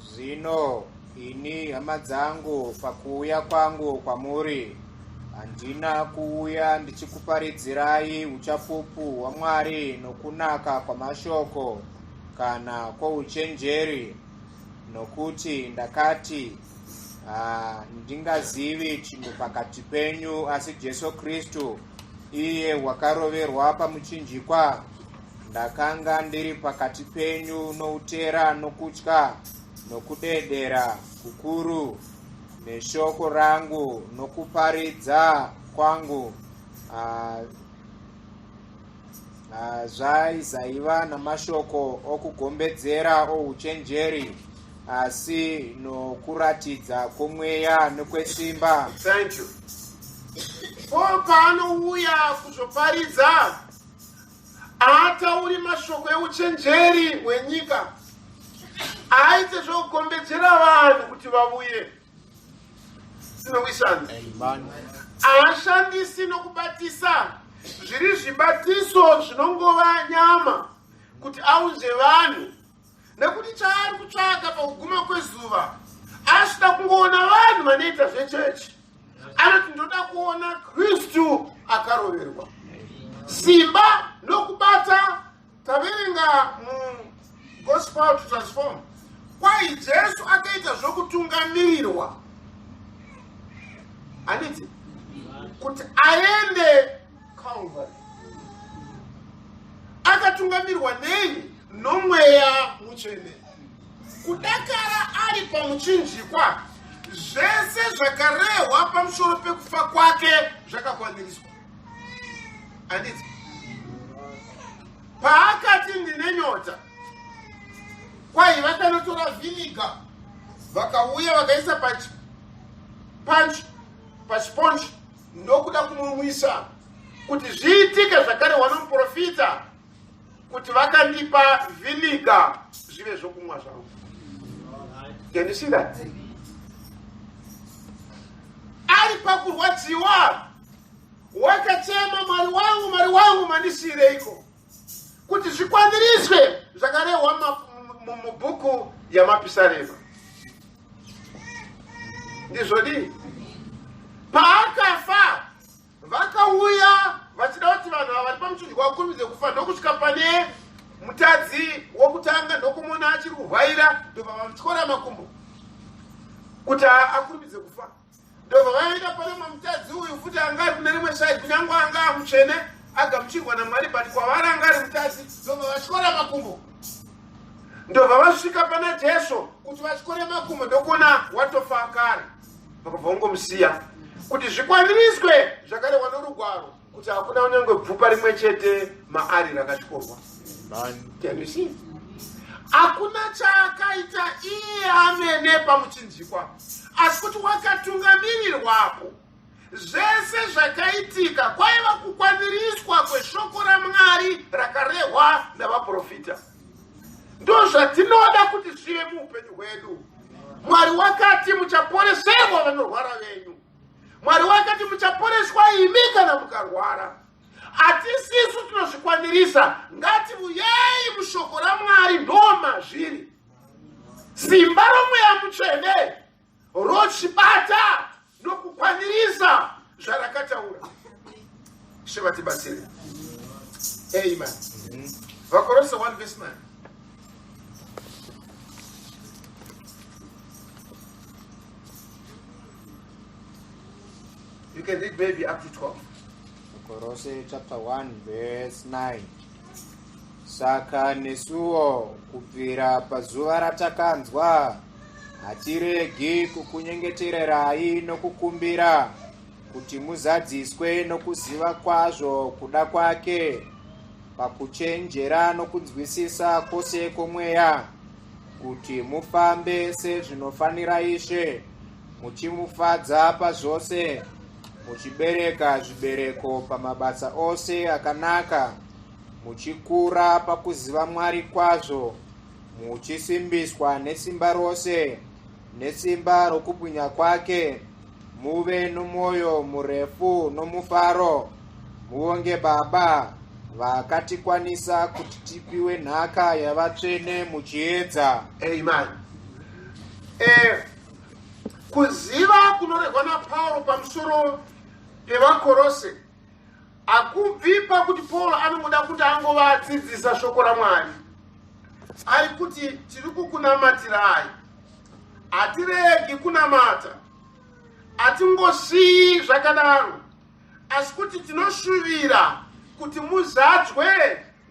Zvino ini, hama dzangu, pakuuya kwangu kwamuri, Handina kuuya ndichikuparidzirai uchapupu hwaMwari nokunaka kwamashoko kana kwouchenjeri, nokuti ndakati handingazivi chinhu pakati penyu asi Jesu Kristu, iye wakaroverwa pamuchinjikwa. Ndakanga ndiri pakati penyu noutera nokutya nokudedera kukuru neshoko rangu nokuparidza kwangu zvaizaiva namashoko okugombedzera ouchenjeri asi nokuratidza kwomweya nokwesimba. Thank you. Paul paanouya kuzoparidza haatauri mashoko euchenjeri hwenyika, haaite zvokugombedzera vanhu kuti vavuye. Tinowisana. Haashandisi nokubatisa zviri zvibatiso zvinongova nyama kuti aunze vanhu, nekuti chaari kutsvaka pakuguma kwezuva asida kungoona vanhu vanoita zvechechi. Anoti ndoda kuona Kristu akaroverwa. Simba nokubata taverenga muGospel to Transform, kwai Jesu akaita zvokutungamirirwa, handiti, kuti aende Calvary. Akatungamirwa nei? NoMweya Mutsvene. Kudakara ari pamuchinjikwa, zvese zvakarehwa pamusoro pekufa kwake zvakakwaniriswa, handiti? Paakati ndine nyota, kwai vakanotora vhiniga vakauya vakaisa pachiponji ndokuda kumumwisa kuti zviitike zvakarehwa nomuprofita kuti vakandipa vhiniga zvive zvokumwa zvangu. Can you see that? Ari pakurwadziwa wakachema, Mwari wangu, Mwari wangu, mandisiireiko? Kuti zvikwaniriswe zvakarehwa mubhuku yaMapisarema. Ndizvodii? Paakafa vakauya vachida kuti vanhu ava vari pamuchinjikwa vakurumidze kufa, ndokusvika pane mutadzi wokutanga ndokumuona achiri kuhwaira, ndobva vamutyora makumbo kuti akurumidze kufa. Ndobva vaenda pane mumwe mutadzi uyu futi anga ari kune rimwe saidi, kunyange anga amutsvene agamuchirwa naMwari, but kwavari anga ari mutadzi, ndobva vatyora makumbo. Ndobva vasvika pana Jesu kuti vatyore makumbo, ndokuona watofa kare, vakabva vangomusiya kuti zvikwaniriswe zvakarehwa norugwaro kuti hakuna kunyange bvupa rimwe chete maari rakatyorwa. Can you see? Hakuna chaakaita iye amene pamuchinjikwa, asi kuti wakatungamirirwapo. Zvese zvakaitika kwaiva kukwaniriswa kweshoko raMwari rakarehwa navaprofita. Ndozvatinoda kuti zvive muupenyu hwedu. Mwari wakati muchaporeserwa vanorwara venyu. Mwari wakati muchaporeswa imi kana mukarwara. Hatisisu tinozvikwanirisa, ngativuyei mushoko raMwari, ndo mazviri. Simba roMweya Mutsvene rochibata nokukwanirisa zvarakataura. Ishe vatibatsire. Amen. VaKorose 1 verse 9. You can read maybe up to 12. Korose chapter 1 verse 9. Saka nesuwo kubvira pazuva ratakanzwa hatiregi kukunyengetererai nokukumbira kuti muzadziswe nokuziva kwazvo kuda kwake pakuchenjera nokunzwisisa kwose kwomweya, kuti mufambe sezvinofanira Ishe, muchimufadza pazvose, muchibereka zvibereko pamabasa ose akanaka, muchikura pakuziva Mwari kwazvo, muchisimbiswa nesimba rose, nesimba rokubwinya kwake, muve nomwoyo murefu nomufaro, muvonge Baba vakatikwanisa kuti tipiwe nhaka yavatsvene muchiedza. Amen. Kuziva kunorehwa naPauro pamusoro pevaKorose hakubvi pakuti Paul anongoda kuti angovadzidzisa shoko raMwari. Ari kuti tiri kukunamatirai, hatiregi kunamata, hatingosiyi zvakadaro, asi kuti tinoshuvira kuti muzadzwe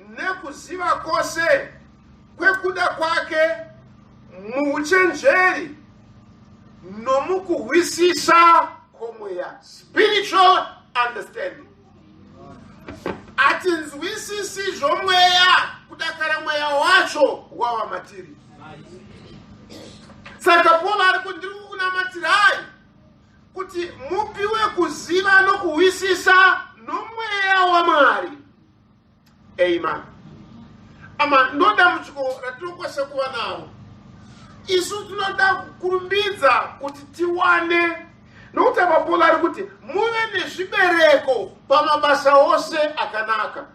nekuziva kwose kwekuda kwake muuchenjeri nomukuhwisisa kwomweya, spiritual understanding. Hatinzwisisi zvomweya kudakara mweya wacho wava matiri. Saka Paul ari kuti ndiri kukunamatirai kuti mupiwe kuziva nokuhwisisa nomweya waMwari. Amen. Ama ndo dambudziko ratinokwanisa kuva naro isu. Tinoda kukurumbidza kuti tiwane, nokuti apa Paul ari kuti muve nezvibereko pamabasa ose akanaka.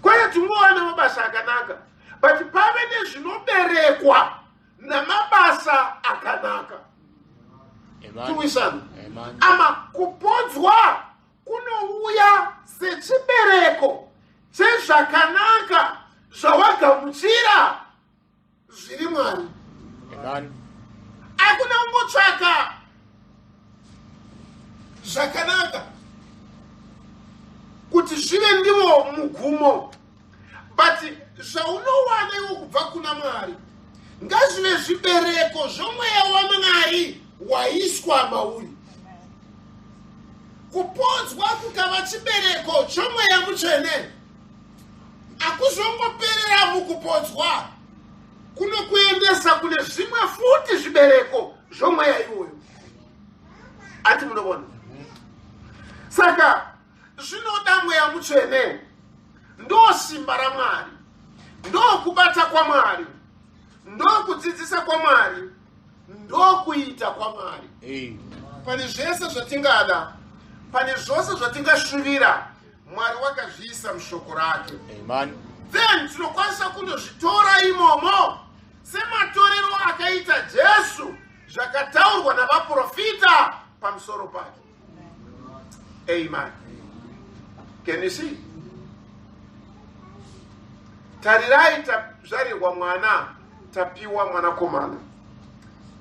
Kwete tingowana mabasa akanaka, but pave nezvinoberekwa namabasa akanaka. Tiwisana ama kupodzwa kunouya sechibereko chezvakanaka zvawagamuchira zviri Mwari. Hakuna kungotsvaka zvakanaka kuti zvive ndivo mugumo, but zvaunowana iwo kubva kuna Mwari ngazvive zvibereko zvomweya waMwari waiswa mauri. Kupodzwa kukava chibereko chomweya mutsvene, hakuzongoperera mukupodzwa, kunokuendesa kune zvimwe futi zvibereko zvomweya iwoyo. Ati munovona? Saka zvinoda mweya mutsvene, ndo simba raMwari, ndokubata kwaMwari, ndokudzidzisa kwaMwari, ndokuita kwaMwari. Pane zvese zvatingada, pane zvose zvatingashuvira, Mwari wakazviisa mushoko rake. Amen. Then tinokwanisa kundozvitora imomo sematorero akaita Jesu zvakataurwa navaprofita pamusoro pake. Amen. Can you see? Tarirai, tazvarirwa mwana, tapiwa mwanakomana.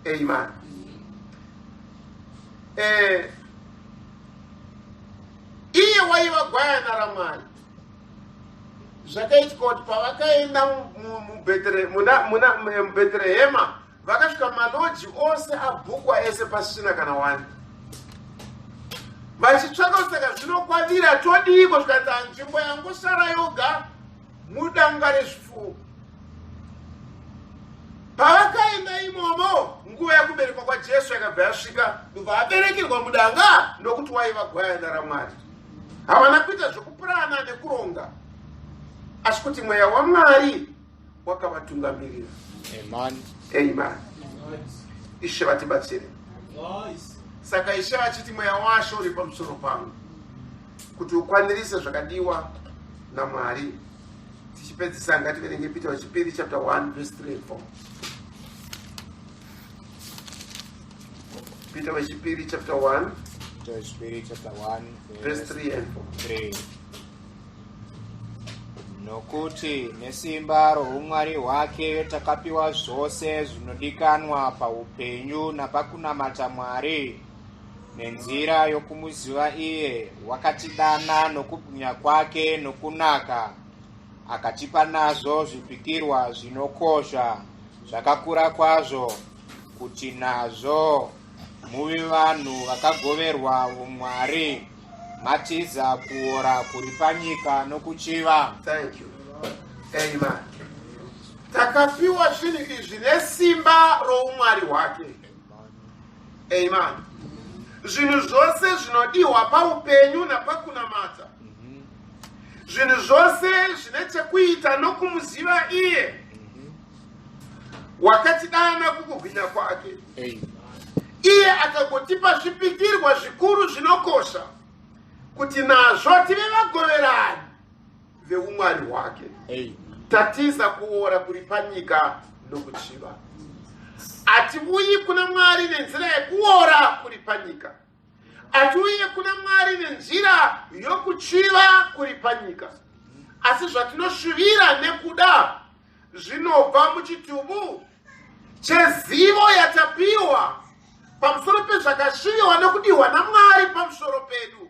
Amen. Iye waiva gwayana raMwari. Zvakaitika kuti pavakaenda muBheterehema, vakasvika maloji ose abhukwa ese, pasisina kana wani. Vachitsvaka, saka zvinokwanira todiiko? Zvikanzi nzvimbo yangosara yoga mudanga rezvipfuwo. Pavakaenda imomo, nguva yakuberekwa kwaJesu yakabva yasvika, ndobva aberekerwa mudanga, nokuti waiva gwayana raMwari. Havana kuita zvekupurana nekuronga, asi kuti mweya waMwari wakavatungamirira. Amen. Amen. Ishe vatibatsire. Saka Ishe vachiti, mweya washe uri pamusoro pangu kuti ukwanirise zvakadiwa naMwari. Tichipedzisa, ngativerenge Peter wechipiri chapter 1 verse 3 and 4. Peter wechipiri chapter 1 Peter wechipiri chapter 1 verse 3 and 4. 3. Nokuti nesimba roumwari hwake takapiwa zvose zvinodikanwa paupenyu napakunamata Mwari, nenzira yokumuziva iye wakatidana nokubwinya kwake nokunaka, akatipa nazvo zvipikirwa zvinokosha zvakakura kwazvo, kuti nazvo muve vanhu vakagoverwa umwari, matiza kuora kuri panyika nokuchiva. Thank you. Amen. Takapiwa zvinhu izvi nesimba roumwari hwake. Amen. Zvinhu zvose zvinodiwa paupenyu napakunamata, zvinhu zvose zvine chekuita nokumuziva iye wakatidana kukubwinya kwake, iye akagotipa zvipikirwa zvikuru zvinokosha, kuti nazvo tive vagoverani veumwari hwake, tatiza kuora kuri panyika nokuchiva. Hatiuyi kuna Mwari nenzira yekuora kuri panyika. Hatiuye kuna Mwari nenzira yokuchiva kuri panyika, asi zvatinoshuvira nekuda zvinobva muchitubu chezivo yatapiwa pamusoro pezvakasviwa nekudiwa naMwari pamusoro pedu,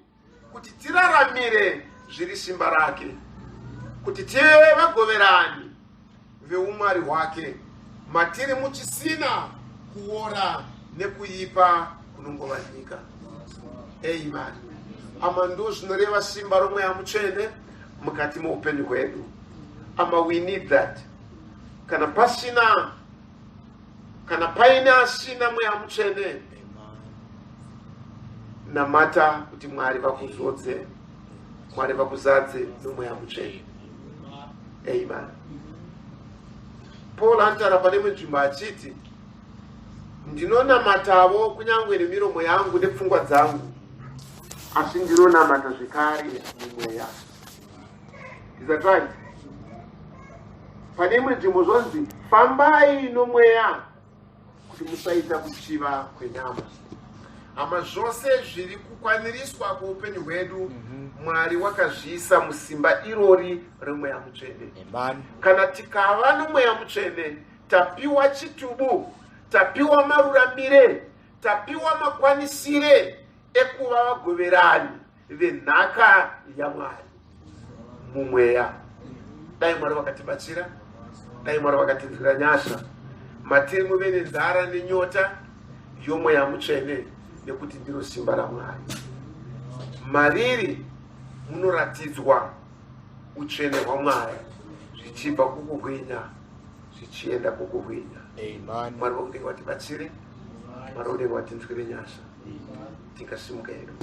kuti tiraramire zviri simba rake, kuti tive vagoverani veumwari hwake, matiri muchisina kuora nekuipa kunongova nyika. Amen. Ama ndo zvinoreva simba roMweya Mutsvene mukati moupenyu hwedu. Ama we need that. Kana pasina, kana paine asina Mweya Mutsvene, namata kuti Mwari vakuzodze, Mwari vakuzadze noMweya Mutsvene. Amen. Paul anotaura pane imwe nzvimbo achiti, ndinonamatavo kunyange nemiromo yangu nepfungwa dzangu, asi ndinonamata zvekare mumweya. Is that right? Pane imwe nzvimbo zvonzi, fambai nomweya kuti musaita kuchiva kwenyama. Hama, zvose zviri kukwaniriswa kweupenyu hwedu, Mwari wakazviisa musimba irori reMweya Mutsvene. Kana tikava noMweya Mutsvene, tapiwa chitubu, tapiwa maruramire, tapiwa makwanisire ekuva vagoverani venhaka yaMwari mumweya. Dai Mwari vakatibatsira, dai Mwari vakatinzwira nyasha, matiri muve nenzara nenyota yoMweya Mutsvene, nekuti ndiro simba raMwari. Mariri munoratidzwa utsvene hwaMwari, zvichibva kukuhwinya zvichienda kukuhwinya. Mwari vokudenga vatibatsire, Mwari vokudenga vatinzwire nyasha. Tingasimuka hedu.